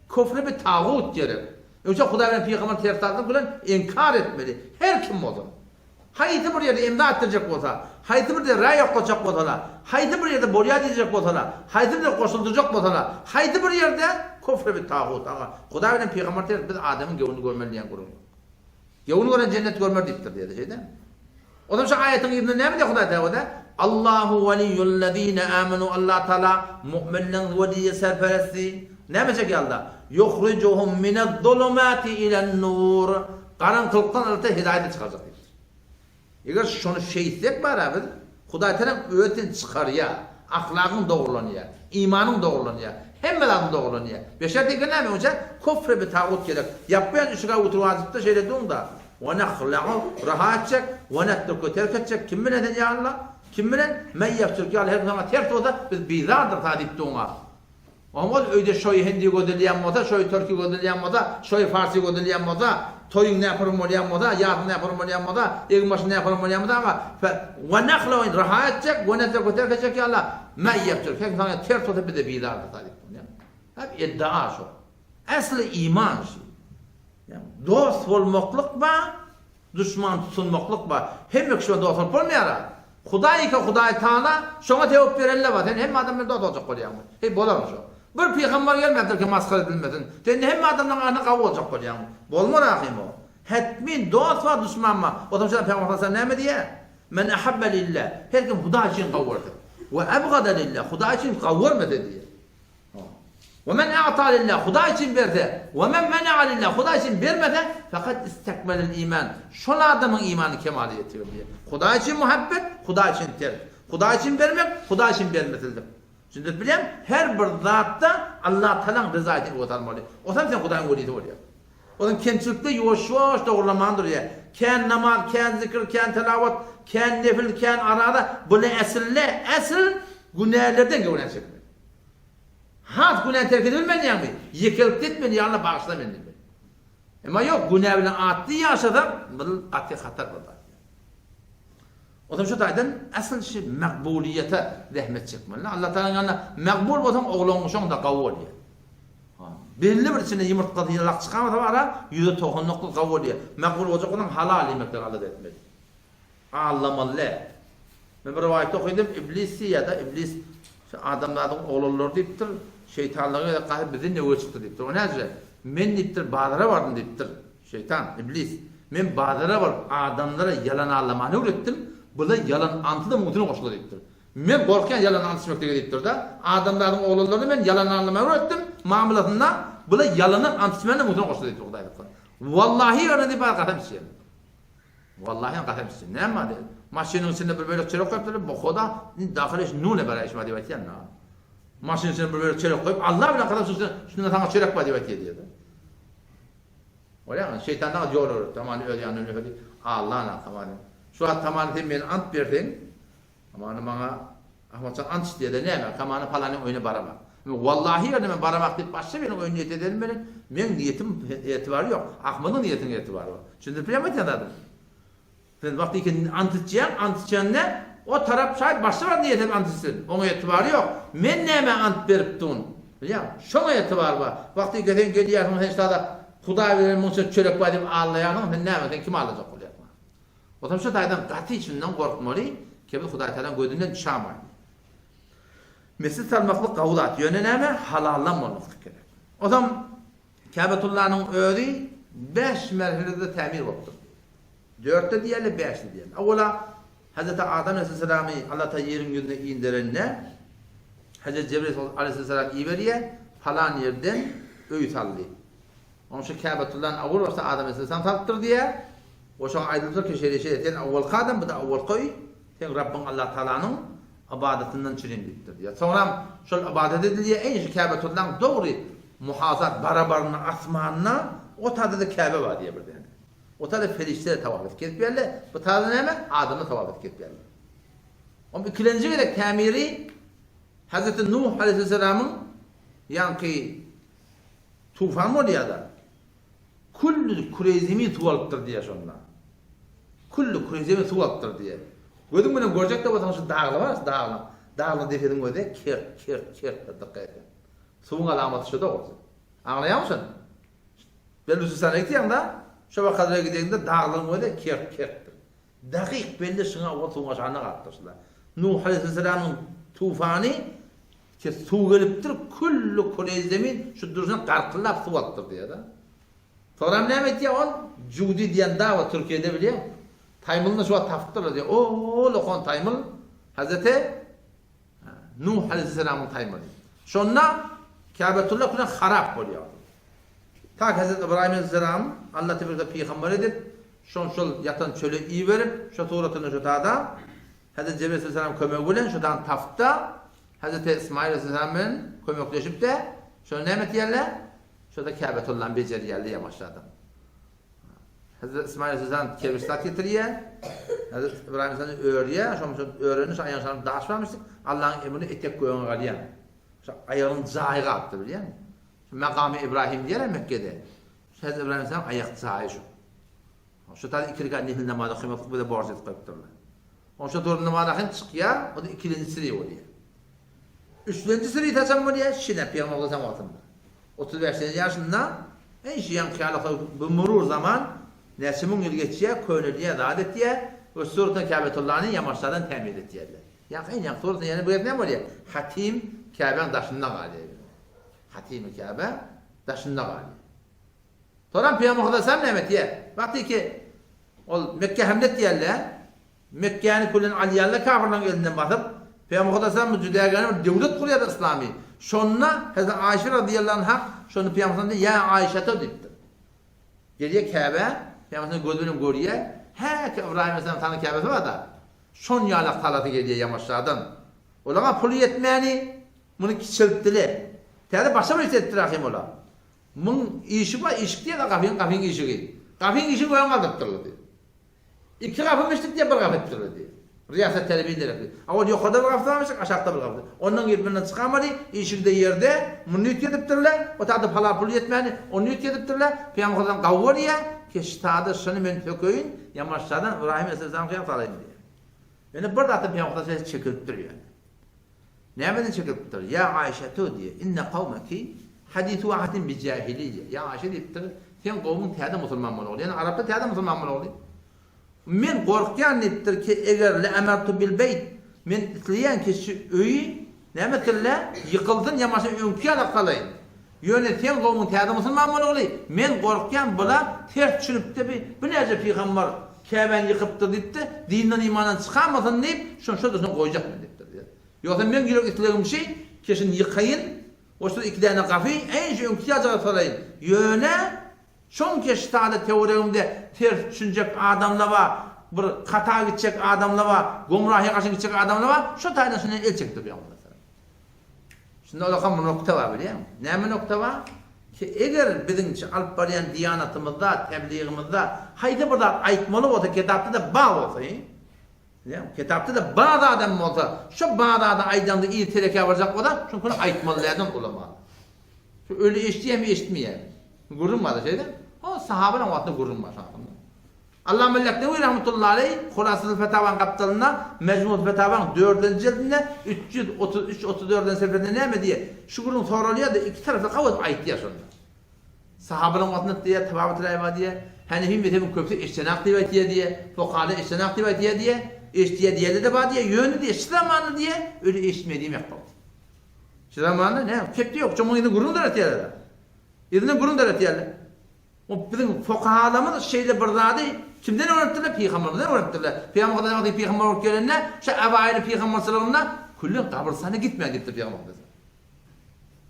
kufri bi tagut gerek. Öwje Hudaý bilen pygamber ters zatlar bilen inkar etmeli. Her kim bolsa. Haýsy bir ýerde imza atdyrjak bolsa, haýsy bir ýerde raý oklajak bolsalar, haýsy bir ýerde bolýa diýjek bolsalar, haýsy bir ýerde goşuldyrjak bolsalar, haýsy bir ýerde kufri bi tagut aga. Hudaý bilen pygamber ters biz adamyň göwnüni görmeli diýen gürrüň ýok. Göwün gören jennet görmer diýipdir diýýär şeýdemi? Onsoň şu aýatyň yzynda näme diýýär Hudaý Tagala? Allahu waliýullezine amenu Allah Taala mu'minleň weliýi serperesti. Näme çekýär Allah? Ýuhrijuhum minez-zulumati ilen-nur. Garaňkylykdan Allah Taala hidaýete çykarjak diýipdir. Eger şony şeýtsek bara biz Hudaý Taala özi seni çykarýar. Ahlagyň dogrulanýar, imanyň dogrulanýar, hemme zadyň dogrulanýar. Beşer diýgen näme öňçä kufre bi tagut gerek. Ýapýan işige oturyp azykda şeýle duň-da. We nahla'u raha etjek, we netruku terk etjek kim bilen sen ýa Allah? Kim bilen? Men ýefjurk ýaly her kim saňa ters bolsa biz bizardyr sa diýip duň-a. Oňa öýde şoý hindi gözelýän bolsa, şoý türki gözelýän bolsa, şoý farsy gözelýän bolsa, toýuň näpürüm bolýan bolsa, ýasyň näpürüm bolýan bolsa, egin-başyň näpürüm bolýan bolsa aga, fe, we nahlawyn raha etjek, we netruku terk etjek ýa Allah, men ýefjurk her kim saňa ters bolsa bize bizardyr sa diýip duň. Hep iddia şo. Esli iman şi. Dost bolmaklyk bar, duşman tutunmaklyk bar. Hemme kişi bilen dost bolup bolmaýar-a. Hudaý eke Hudaý Taala şoňa sebäp berenler bar. Sen hemme adam bilen dost boljak bolýaňmy? Heý bolarmy şo? Bir pygamber gelmändir ki masgara edilmesin. Sen indi hemme adamlaryň arasynda gawy boljak bolýaňmy? Bolmar ahym o. Hetmin dost bar, duşman bar. Otam şonda Pygamber sallallahu aleyhi ve sellem näme diýýär? Men ahabbe lillah. Her kim Hudaý üçin gawy görse. We ebgada lillah. Hudaý üçin gawy görmese diýýär. We men a'ta lillah, Hudaý üçin berse, we men mena'a lillah, Hudaý üçin bermese, fekad istekmelel iman, şol adamyň imany kemala ýetiyor diýýär. Hudaý üçin muhabbet, Hudaý üçin terk. Hudaý üçin bermek, Hudaý üçin bermesizlik. Düşündirip bilýäňmi? Her bir zatda Allatagalaň ryzaýatyny öňe salmaly. Otam sen Hudaýyň welisi bolýaň. Onuň kemçilikde ýuwaş-ýuwaş dogrulamany durýar. Kän namaz, kän zikir, kän telawat, kän nefil, kän araza, bular esille, esl günälerden göwrän çekmek. Has günäni terk edibilmeýäňmi? Ýekelikde etmeli, ýa Allah bagyşla meni diýmeli. Emma ýok, günä bilen atly ýaşasaň, bu gaty hatar bir zat. Onsoň şu taýdan asyl şi makbulyýete zähmet çekmeli. Allah Tagalaň ýanynda makbul bolsaň oglan-uşaň-da gawy bolýar. Belli bir içinde ýumurtgasy ýalak çykamasa bara 199 gawy bolýar. Makbul boljak bolsaň halal iýmekleri alada etmeli. Allamaly däl. Men bir rowaýatda okydym, Iblis diýýär-de, Iblis şu adamzadyň oglanlary diýipdir, şeýtanlyga gezek gaty bizden öňe çykdy diýipdir. O näce? Men diýipdir, bazara bardym diýipdir. Şeýtan, Iblis, men bazara baryp adamlara ýalan allamany öwretdim, bular ýalan anty-da muň üstüne goşdular diýipdir. Men gorkýan ýalan ant içmeklige diýipdir-de, adamzadyň oglanlaryna men ýalan allamany öwretdim, mamlasynda bular ýalandan ant içmäni-de muň üstüne goşdular diýipdir Hudaý saklasyn. Wallahi ýöne diýip gasam içýän. Wallahi gasam içsin. Näme bar diýip. Maşynyň içinde bir bölek çörek goýupdyrlar. Bu hoda dahyl iş nune bara işma diýip aýtýan da. Maşynyň içinde bir bölek çörek goýup Allah bilen kasam içsin, şunda saňa çörek bar diýip aýtýar diýdi. Bolýar, şeýtan da ýol öwretdi. Aman öz ýanyna öwredi. Allah na aman. Şu wagt tamany sen meni ant berseň, Amany maňa Ahmetjan ant iç diýdi. Näme? Tamany palanyň öýüne baramak. Men wallahi ýöne men baramak diýip başga biriniň öýüne niýet edenim bilen meň niýetim etibarý ýok. Ahmediň niýetiniň etibary bar. Düşündirip bilýärmi aýtýan zadym? Sen wagty iki ant içýäň, ant içende o tarap şaýt başga bir niýet edip ant içsin. Oňa etibary ýok. Men nämä ant berip dun? Bilýäňmi? Şoňa etibary bar. Wagty iki sen gelýärsiň sen şada Hudaý bilen muňça çörek bar diýip aldaýarsyň, sen näme sen kimi aldajak bolýarsyň? Otam şu taýdan gaty içinden gorkmaly, kebir Hudaý Tagalaň gözünden düşamaly. Mesjit salmaklyk gawy zat, ýöne näme halaldan bolmaklyk gerek. Otam Käbetullanyň özi bäş merhelede tämir bolupdyr. Dörtde diýerler, bäşde diýerler. Owala Hazreti Adam aleyhisselamy Allah Taala ýeriň ýüzüne inderende Hazreti Jebril aleyhisselam iberýär, palan ýerden öý sal diýip. Onuň şu Käbetullany owal başda Adam aleyhisselam salypdyr diýýär. We şoňa aýdylypdyr ki, şeýle şeýle sen owalky adam, bu-da owalky öý. Seň Rabbyň Allah Taalanyň. Ybadatyndan çürim diýipdir diýýär. Soňram şol ybadat edilýär, eý şu Käbetullaň dogry muhazat barabarynda asmanda o taýda-da Käbe bar diýýär bir däne. O taýda perişdeler tawaf edip gezip ýörler, bu taýda näme? Adamlar tawaf edip gezip ýörler. Oň ikilenji gezek tämiri Hazreti Nuh aleýhissalamyň ýaňky tufan bolýar-da. Külli küreý-zemin suw alypdyr diýýär şonda. Külli küreý-zemin suw alypdyr diýýär. Gözüň bilen görjek-de bolsaň şu dagly bar, şu daglyň. Daglyň depesiniň özi kert, kert, kertdir dykgat etseň. Suwuň alamaty şo dogrusy. Aňlaýaňmy şony? Belujystana gitýäň-de, şo wakalara gideňde daglaryň özi kert, kertdir. Dakyk belli şuňa ol suwuň aşagynda galypdyr şular. Nuh aleýhissalamyň tufany ki suw gelipdir külli küreý zemin şu durşuna garkyldap suw alypdyr diýýär-de. Soňram näme etýär ol? Judi diýen dag bar Türkiýede bilýäň. Taýmylyny şu wagt tapypdyrlar diýýär. O-o lokan taýmyl Hazreti Nuh aleýhissalamyň taýmyly. Şonda Käbetulla küle harap bolýar. Ta Hezreti Ybraýym aleýhissalam Allah tebäreke pygamber edip, şony şol ýatan çöle iberip, şo suratyny şo tada Hezreti Jebraýyl aleýhissalam kömegi bilen şo dany tapypda, Hezreti Ismaýyl aleýhissalam bilen kömekleşip-de, şony näme etýärler? Şo-da Käbetullany bejerýärler ýamaşladan. Hezreti Ismaýyl aleýhissalam kerpiç zat getirýär. Hezreti Ybraýym aleýhissalam örýär, şonuň üçin öreni şo aýagyň şanyna daş barmyşdyk. Allahyň emrine etek gögüňe galýar. Şo aýagynyň jaýy galypdyr bilýäňmi? Şu Makamy Ibrahim diýýärler Mekgede. Şu Hezreti Ibrahim aleýhissalam aýak jaýy şu. Şu taýda iki rekat nefil namaz okamak bize borç edip goýupdyrlar. Oň şu durun namaz ahyn çykýar, o da ikilenji siri bolýar. Üçlenji siri haçan bolýar? Şine Pygamber Aleyhisselam wagtynda. 35 ýaşynda eý şu ýaňky ýaly bu murur zaman näçe müň ýyl geçýär, könelýär, zat etýär we suratyn Käbetullany ýamaçlardan tämir etýärler. Ýaňky iň ýaňky suratyn ýene bu gezek näme bolýar? Hatim Käbäň daşynda galýar. Hatimi Käbe daşynda galýar. Soňam Pygamber Hudaýsalam näme etýär? Wagty ki ol Mekgä hemle etýärler, Mekgäni külen alýarlar kafirleriň elinden basyp, Pygamber Hudaýsalam bu jüdägäne bir döwlet gurýar yslamy. Şonda Hezreti Aýşe razyýallahu anha şonda Pygamber Hudaýsalam diýýär, Ýa Aýşeto diýipdir. Gelýär Käbä, Pygamber Hudaýsalam gözi bilen görýär, häki Ybraýym aleyhissalam salan Käbesi bar-da, şon ýalak salasy gelýär ýamaşjadan. Olaňa puly ýetmäni, muny kiçeltdiler. Täze başga bir iş etdiler ahym olar. Muň işigi bar, işik diýýärler gapyň, gapyň işigi. Gapyň işigini goýan galdyrypdyrlar diýýär. Iki gapy mişdik diýýär, bir gapy etipdirler diýýär. Riýasat telebi derekli. A ol ýokarda bir gapysy barmyşdyk, aşakda bir gapysy. Ondan girip mundan çykamady, işigi-de ýerde, muny üýtgedipdirler. O taýda pala puly ýetmäni, ony üýtgedipdirler. Pygamber Hudaýdan gawy görýär, keştada şuny men sökeýin, ýamaşjadan Ybraýym aleyhisselamyňky ýaly salaýyn diýýär. Ýöne bir zatdan Pygamber Hudaý sesi çekilip durýar. Nämeden çekilipdir? Ýa Aýşetu diýýär, inne kawmeki hadisu ahdin bi jahiliýe. Ýa Aýşe diýipdir, seň kowmuň täze musulman bolagly. Ýagny araplar täze musulman bolagly. Men gorkýan diýipdir ki, eger le emertu bil beýt, men isleýän ki şu öýi näme etsinler, ýykylsyn ýa başga öňki ýaly salaýyn. Ýöne seň kowmuň täze musulman bolagly, men gorkýan bula ters düşünipde bi binäçe pygambar Käbäni ýykypdyr diýipdi, dinden imandan çykamasyn diýip, şony şo durşuna goýjak men diýipdir diýýär. Ýogsa meň ýürek islegim şi, keşini ýykaýyn, goşsa iki däne gapy, äý şu öňki ýajaga salaýyn. Ýöne, şoň keşi sada töweregimde ters düşünjek adamla bar, bir hata gitjek adamla bar, gomrahyýa garşy gitjek adamla bar, şo taýdan şundan el çekip durýan. Şunda ulakam bir nokta bar bilýäňmi? Näme nokta bar? Ki eger biziň şu alyp barýan diýanatymyzda, tebligimizde haýsy bir zat aýtmaly bolsa, kitapda-da bar bolsa, bilýäňmi? Kitapda-da bar zadam bolsa, şo bar zady aýdaňda il telekä barjak bolsa, şuňkyny aýtmaly dälden ulama. Şu öli eşidýärmi, eşitmeýärmi? Gürrüň bar-da şeýle. Ha, sahabalaryň wagtynda gürrüň bar şo hakynda. Allama Leknewi rahmetullahi aleý Hulasatul Fetawanyň gapdalynda Mejmu'ul Fetawaň dördünji jildinde 333, 34-nji sefesinde näme diýýär? Şu gürrüň soralýar-da, iki taraply kabul edip aýtýar şonda. Sahabalaryň wagtynda diýýär, tababat raý bar diýýär. Hanefi mezhebiň köpüsi eşdenak diýip aýtýar diýýär. Fukahalar eşdenak diýip aýtýar diýýär. Eşidýär diýenler-de bar diýýär. Ýöne diýýär, şu zamanda diýýär, öli eşitmeýär diýmek boldy. Şu zamanda näme? Kepde ýok, çoňuň yzyna gürrüň döretýärler. Yzyna gürrüň döretýärler. O biziň fukahalarymyz şeýle bir zady kimden öwrenipdirler? Pygamberden öwrenipdirler. Pygamber Hudaý wagty pygamber bolup gelende, şu awaýyly pygamberçiliginde küllen gabrystana gitmäň diýipdir pygamber Hudaý.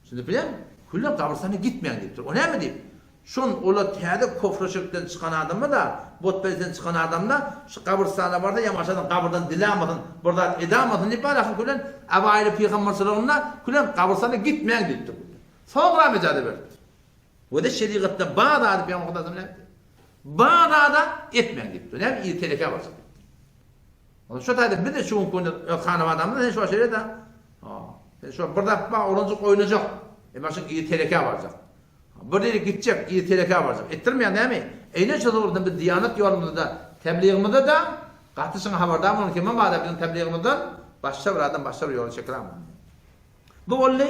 Şunda bilýäňmi? Küllen gabrystana gitmäň diýipdir. O näme diýip? Şon ola täze kofra şirkden çykan adamda-da, botperestden çykan adamda şu gabrystana barsa ýamaşadan gabyrdan dil almasyn, bir zat edamasyn diýip bar külen abaýly pygamberçiliginde külen gabrystana gitmäň diýipdir. Soňra ijaza beripdir. We-de şerigatda bar zady pygamber Hudaýdan näme diýdi? Bar zada etmäň diýipdir. Näme iri telekä barjak diýipdir. Onda şu taýda biz-de şu günki günde öz hanabadamyzda sen şu şeýle-de. Ha, sen şu bir zat bar, oglanjyk oýnajak. Emma şu iri telekä barjak. Bir ýere gitjek, iri telekä barjak. Etdirmeýän näme? Eýne şu dogrudan biz diýanat ýolumyzda, tebligimizde-de gaty şuňa habardar boluň, kimem barda biziň tebligimizden başga bir adam başga bir ýola çekilen. Bu boldy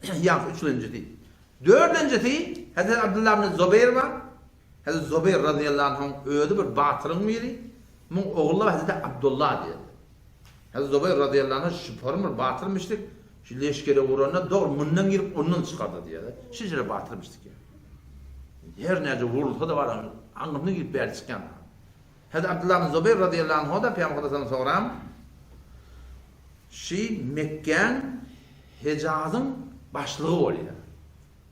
ýaňky üçlenjisi. Dördünjisi Hezreti Abdullah ibn Zubeýr bar. Hezreti Zubeýr razyýallahu anhuň özi bir batyryň biri. Muň ogly bar Hezreti Abdullah diýen. Hezreti Zubeýr razyýallahu anhu şübheli bir batyr müşrik. Şu leşgere uranda dogry mundan girip ondan çykardy diýýär. Şeýle batyr müşrik. Her näce vurulsa da bar aňyrdan girip bäri çykýan. Hezreti Abdullah ibn Zubeýr razyýallahu anhu da Pygamber sallallahu sogram şi Mekgäň Hejazyň başlygy bolýar.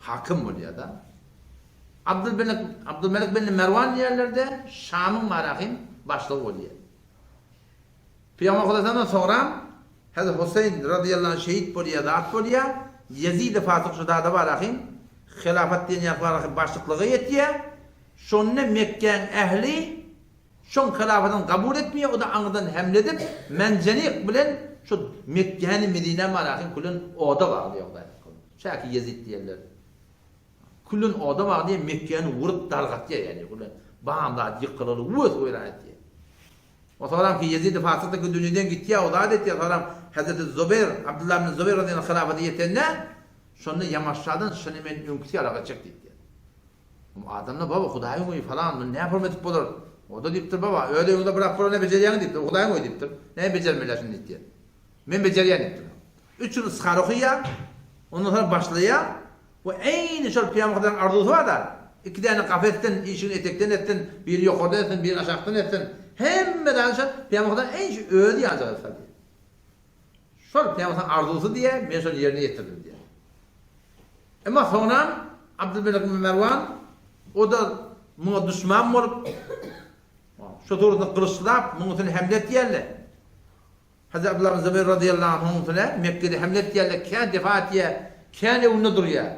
Hakym bolýar-da. Abdulmelik Abdulmelik bin Merwan diýerler-de, Şamyň Marahym başlygy bolýar. Pygamber sallallahu sogram Hezreti Huseýn razyýallahu anh şehit bolýar, zat bolýar. Ýezid-i Fasyk şu zada barahym hilafat diýen ýa barahym başlyklyga ýetýär. Şonda Mekgäň ähli şoň hilafatyny kabul etmeýär, o-da aňyrdan hemle edip, menjenik bilen şu Mekgäni Medinä marahym külün oda baglaýar Hudaý saklasyn. Şäki Ýezid diýerler. Külün oda baglaýar, Mekgäni urup dargatýar ýagny külün bam zat ýykylyr, wös weýran etýär. O soram ki Ýezid-i Fasyk ki dünýeden gitýär, o zat etýär, soram Hezreti Zubeýr, Abdullah ibn Zubeýr radiyallahu anh hilafata ýetende, şonda ýamaşjadan şuny men öňküsi ýaly etjek diýipdir. Adamlar baba Hudaýyň öýi falan muny näme hormat edip bolar? O-da diýipdir baba öz öýüňde bir apbura ne bejerýäň diýipdir. Hudaýyň öýi diýipdir. Näme bejermeli şuny diýipdir. Men bejerýän diýipdir. Üç ýyl isyhara okaýar. Ondan soň başlaýar. We eýni şol Pygamber Hudaýyň arzuwsy bar-da. Iki däne gapy etsin, işigini etekden etsin, biri ýokardan etsin, biri aşakdan etsin. Hemme zady şol Pygamber Hudaýyň eýni şu özi ýaljak edip salýar. Şol Pygamber Hudaýyň arzuwsy diýýär, men şony ýerine ýetirdim diýýär. Emma soňram Abdylmelik ibn Merwan o-da muňa duşman bolup, şu suratda gylyçlap, muň üstüne hemle etýärler. Hazreti Abdullah ibn Zubeýr razyýallahu anhuň üstüne Mekgede hemle etýärler, kän defa etýär, kän öňünde durýar.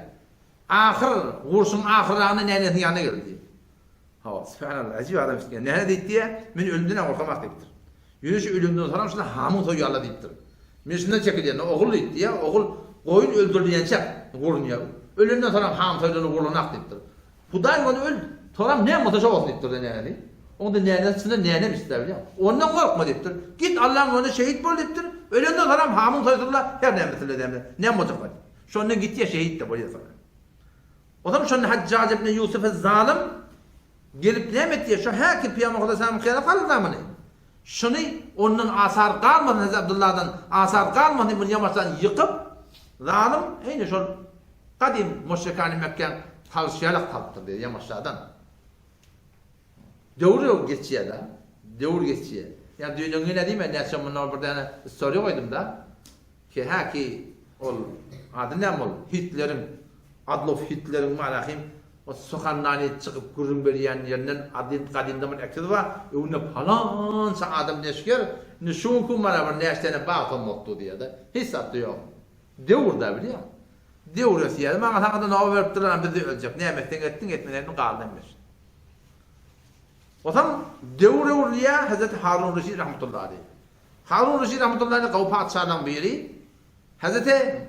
Ahyr, urşuň ahyrragynda nänesiniň ýanyna geldi. Hawa, subhanallah, ajyp adam eken. Näne diýipdi, men ölümden-ä gorkamak diýipdir. Ýöne şu ölümden soňam şunda hamyň soýýarlar diýipdir. Men şundan çekilýän, ogul diýipdi, ýa ogul goýun öldürilýänçä gurunýar. Ölenden soňam ham soýlany gurlanak diýipdir. Hudaý ony öl, soňam näme bolsa şo bolsun diýipdir-de näne. Onda nänesi çyndan nänemiş diýip bilýäň. Ondan gorkma diýipdir. Git Allaň ýolunda şehit bol diýipdir. Ölenden soňam hamyň soýsunlar, her näme etsinler näme, näme boljak bar. Şondan gitýär şehit-de bolýar soňra. Ozam şonda Hajjaj ibn Ýusuf ez-Zalym gelip näme etýär? Şu häki Pygamber Hudaý salam hyýala saldy muny. Şuny ondan asar galmasyn Hezreti Abdullahdan asar galmasyn diýip muny ýamaçdan ýykyp, zalym eýni şol gadym müşrikany Mekgäň salyşy ýalak salypdyr diýýär ýamaçlardan. Döwür geçýär-de. Döwür geçýär. Ýa düýn öňňin diýme näçe mundan bir däne istoriýa goýdum-da. Ki häki ol ady näme ol Hitleriň Adlof Hitleriň malahym o suhannany çykyp gürrüň berýän ýerinden adyn gadymdan bir ekiz bar öňünde palança adam leşger indi şu günki gün mana bir näçe däne bag sommakdy diýýärde hiç zatda ýok döwür-dä bilýäň döwür ösýär maňa saňada nowa beripdirler ana bizde öljek näme etseň etdiň etmeseň etme galdy hemmesi Otam döwür öwrülýär Hezreti Harun Reşit rahmetullahi aleýh Harun Reşit rahmetullahi aleýh gowy patyşalaryň biri. Hezreti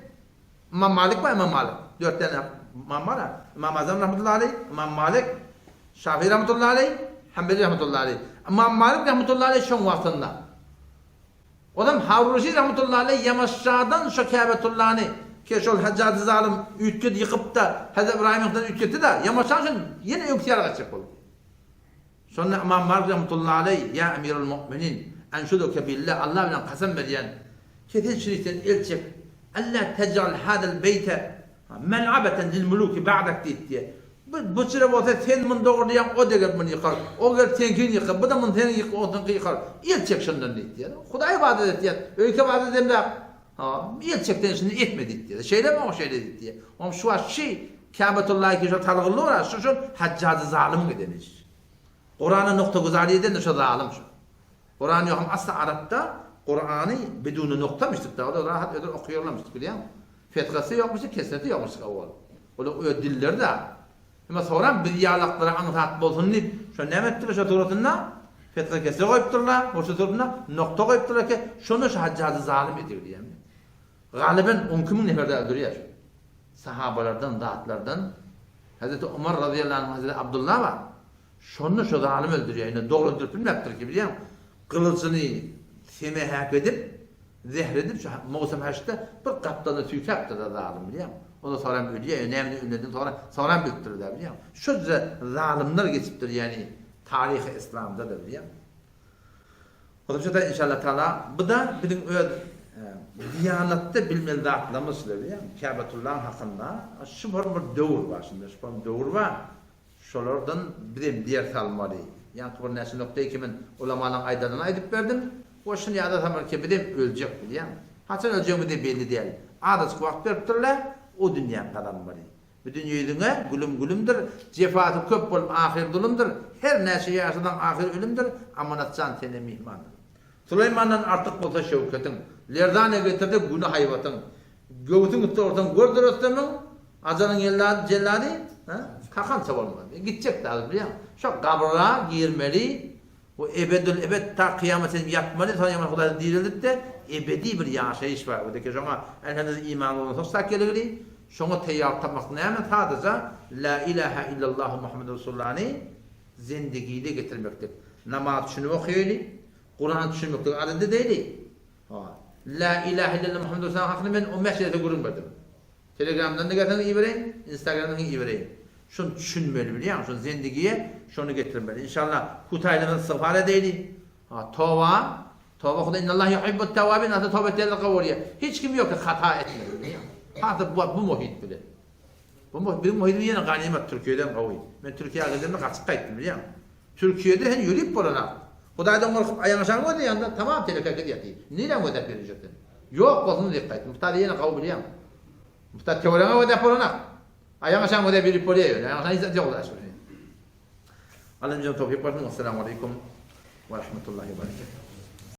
Ymam Malik bar, Ymam Malik. Dört däne ymam bar. Ymam Azam rahmetullahi aleýh, Ymam Malik, Şafii rahmetullahi aleýh, Hanbeli rahmetullahi aleýh. Ymam Malik rahmetullahi aleýh şoň wagtynda. Ozam Harun Reşit rahmetullahi aleýh Ýamaşşadan şo Käbetullany ki şol Hajjajy zalym üýtgedi ýykypda Hezreti Ybraýymyňkydan üýtgetdi-de Ýamaşşany şony ýene öňküsi ýaly gaçjak boldy. Şonda Ymam Malik rahmetullahi aleý, Ýa Emiral Mu'minin, enşuduke billah, Allah bilen kasam berýän, ki sen şirikden el çek, Alla tej'al hadal beýte mel'abeten lil muluki ba'dak diýip diýýär. Bu buçra bolsa sen muny dogurlaýaň, o-da gelip muny ýykar, o gelip seňkini ýykar, bu-da muny seniň ýyk, onuňky ýykar. El çek şundan diýip diýýär. Hudaý ybadat etýär, öýke ybadat edemzok. Ha, el çek sen şuny etme diýip diýýär. Şeýlemi, o şeýle diýip diýýär. Oňa şu wagt şi. Käbetullahy ki şo salgylly bar, şu şol Hajjajy zalymyň eden işi. Kurana nokta güzary eden de şo zalym şo. Kuran ýok hem asla arapda Kurany biduni noktamyşdyk da, olar rahat özleri okaýarlarmyşdyk bilýäňmi? Fethasy ýokmyşdyk, kesresi ýokmyşdyk owal. Olar öz dilleri da. Emma soňram biz ýalaklara aňsat bolsun diýip, şo näme etdiler şo suratynda? Fetha kesre goýupdyrlar, şo suratynda nokta goýupdyrlar ki, şonda şo Hajjajy zalym edigi diýýän. Galyban on iki müň nefer dagy öldürýär şo. Sahabalardan, zatlardan Hezreti Omar razyýallahu anh, Hezreti Abdullah bar. Şonda şo zalym öldürýär. Indi dogry öldürip bilmäpdir ki, bilýäňmi? Gylyjyny seme häk edip, zehr edip, şu Mowsum haçda bir gapdalyna süýkäpdir-de zalym, bilýäňmi? Ondan soňram ölýär. Ýöne nämeden ölendigini soňra, soňram bilipdirler, bilýäňmi? Şonça zalymlar geçipdir, ýagny taryhy yslamda-da, bilýäňmi? Goşmaça-da inşallah taala bu-da biziň öz diýanatda bilmeli zatlarymyz şular, bilýäňmi? Käbetullaň hakynda şu bir döwür bar, şunda şu bir döwür bar. Şolardan bizem ders almaly. Ýaňky bir näçe nokta iki men ulamalaň aýdanyny aýdyp berdim. We şuny ýada salmaly ki bizem öljek bilýäňmi? Haçan öljegimiz-de belli däl. Azajyk wagt beripdirler, o dünýäni gazanmaly. Bu dünýe ýüzüňe gülüm-gülümdir, jefasy köp bolup ahyry zulumdyr, her näçe ýaşasaň ahyry ölümdir, Amanatjan sende myhmandyr. Suleýmandan artyk bolsa şöwketiň, lerzana getirse güni haýbatyň, Göwsüň üste ursaň gördür Rüstemiň, Ajalyň jellady, jellady, hä? Kakança bolmaz. Gitjek dagy bilýäňmi? Şo gabra girmeli we ebedül ebed ta kyýamat çenli ýatmaly, soň ýaman Hudaý direldip-de ebedi bir ýaşaýyş bar. O deke şoňa elhamdülillah iman bolansoň sak gelegli, şoňa teýýarlyk tapmak näme? Sadaja La ilaha illallahu Muhammedur Resulullahny zendigide getirmeklik. Namaz düşünip okaýaly, Kurany düşünmeklik adat edeýli. Ha. La ilahe illallah Muhammedur Resulullah hakynda men 15 esse gürrüň berdim. Telegramdan da gelseňiz ibereýin, Instagramdan hem ibereýin. Şony düşünmeli bilýäňmi? Şony zendigiýe şony getirmeli. İnşallah hutaýlardan istigfar edeýli. Ha, toba, toba Hudaý innallaha yuhibbut tawabin, asla toba etýänler kabul bolýar. Hiç kim ýok ki hata etmedi bilýäňmi? Hata bu bu muhit bilen. Bu muhit biziň muhitimiz ýene ganymat Türkiýeden gowy. Men Türkiýä gidemde gaçyp gaýtdym bilýäňmi? Türkiýede sen ýörip bolanak. Hudaýdan gorkup aýaňy aşagyňa goý ýanda tamam teleke gez ýaty. Niräň gözläp ýörjek sen. Ýok bolsun diýip gaýtdym. Bu taýda ýene gowy bilýäň. Bu taýda töweregiňe gözläp bolanak. Aýaňy aşagyňa gözläp ýörip bolýar ýöne. Aýaňy aşagyňa hiç zat ýok daşy. Allam jana towfyk bersin. Wessalamu aleýkum we rahmetullahi we berekatuh.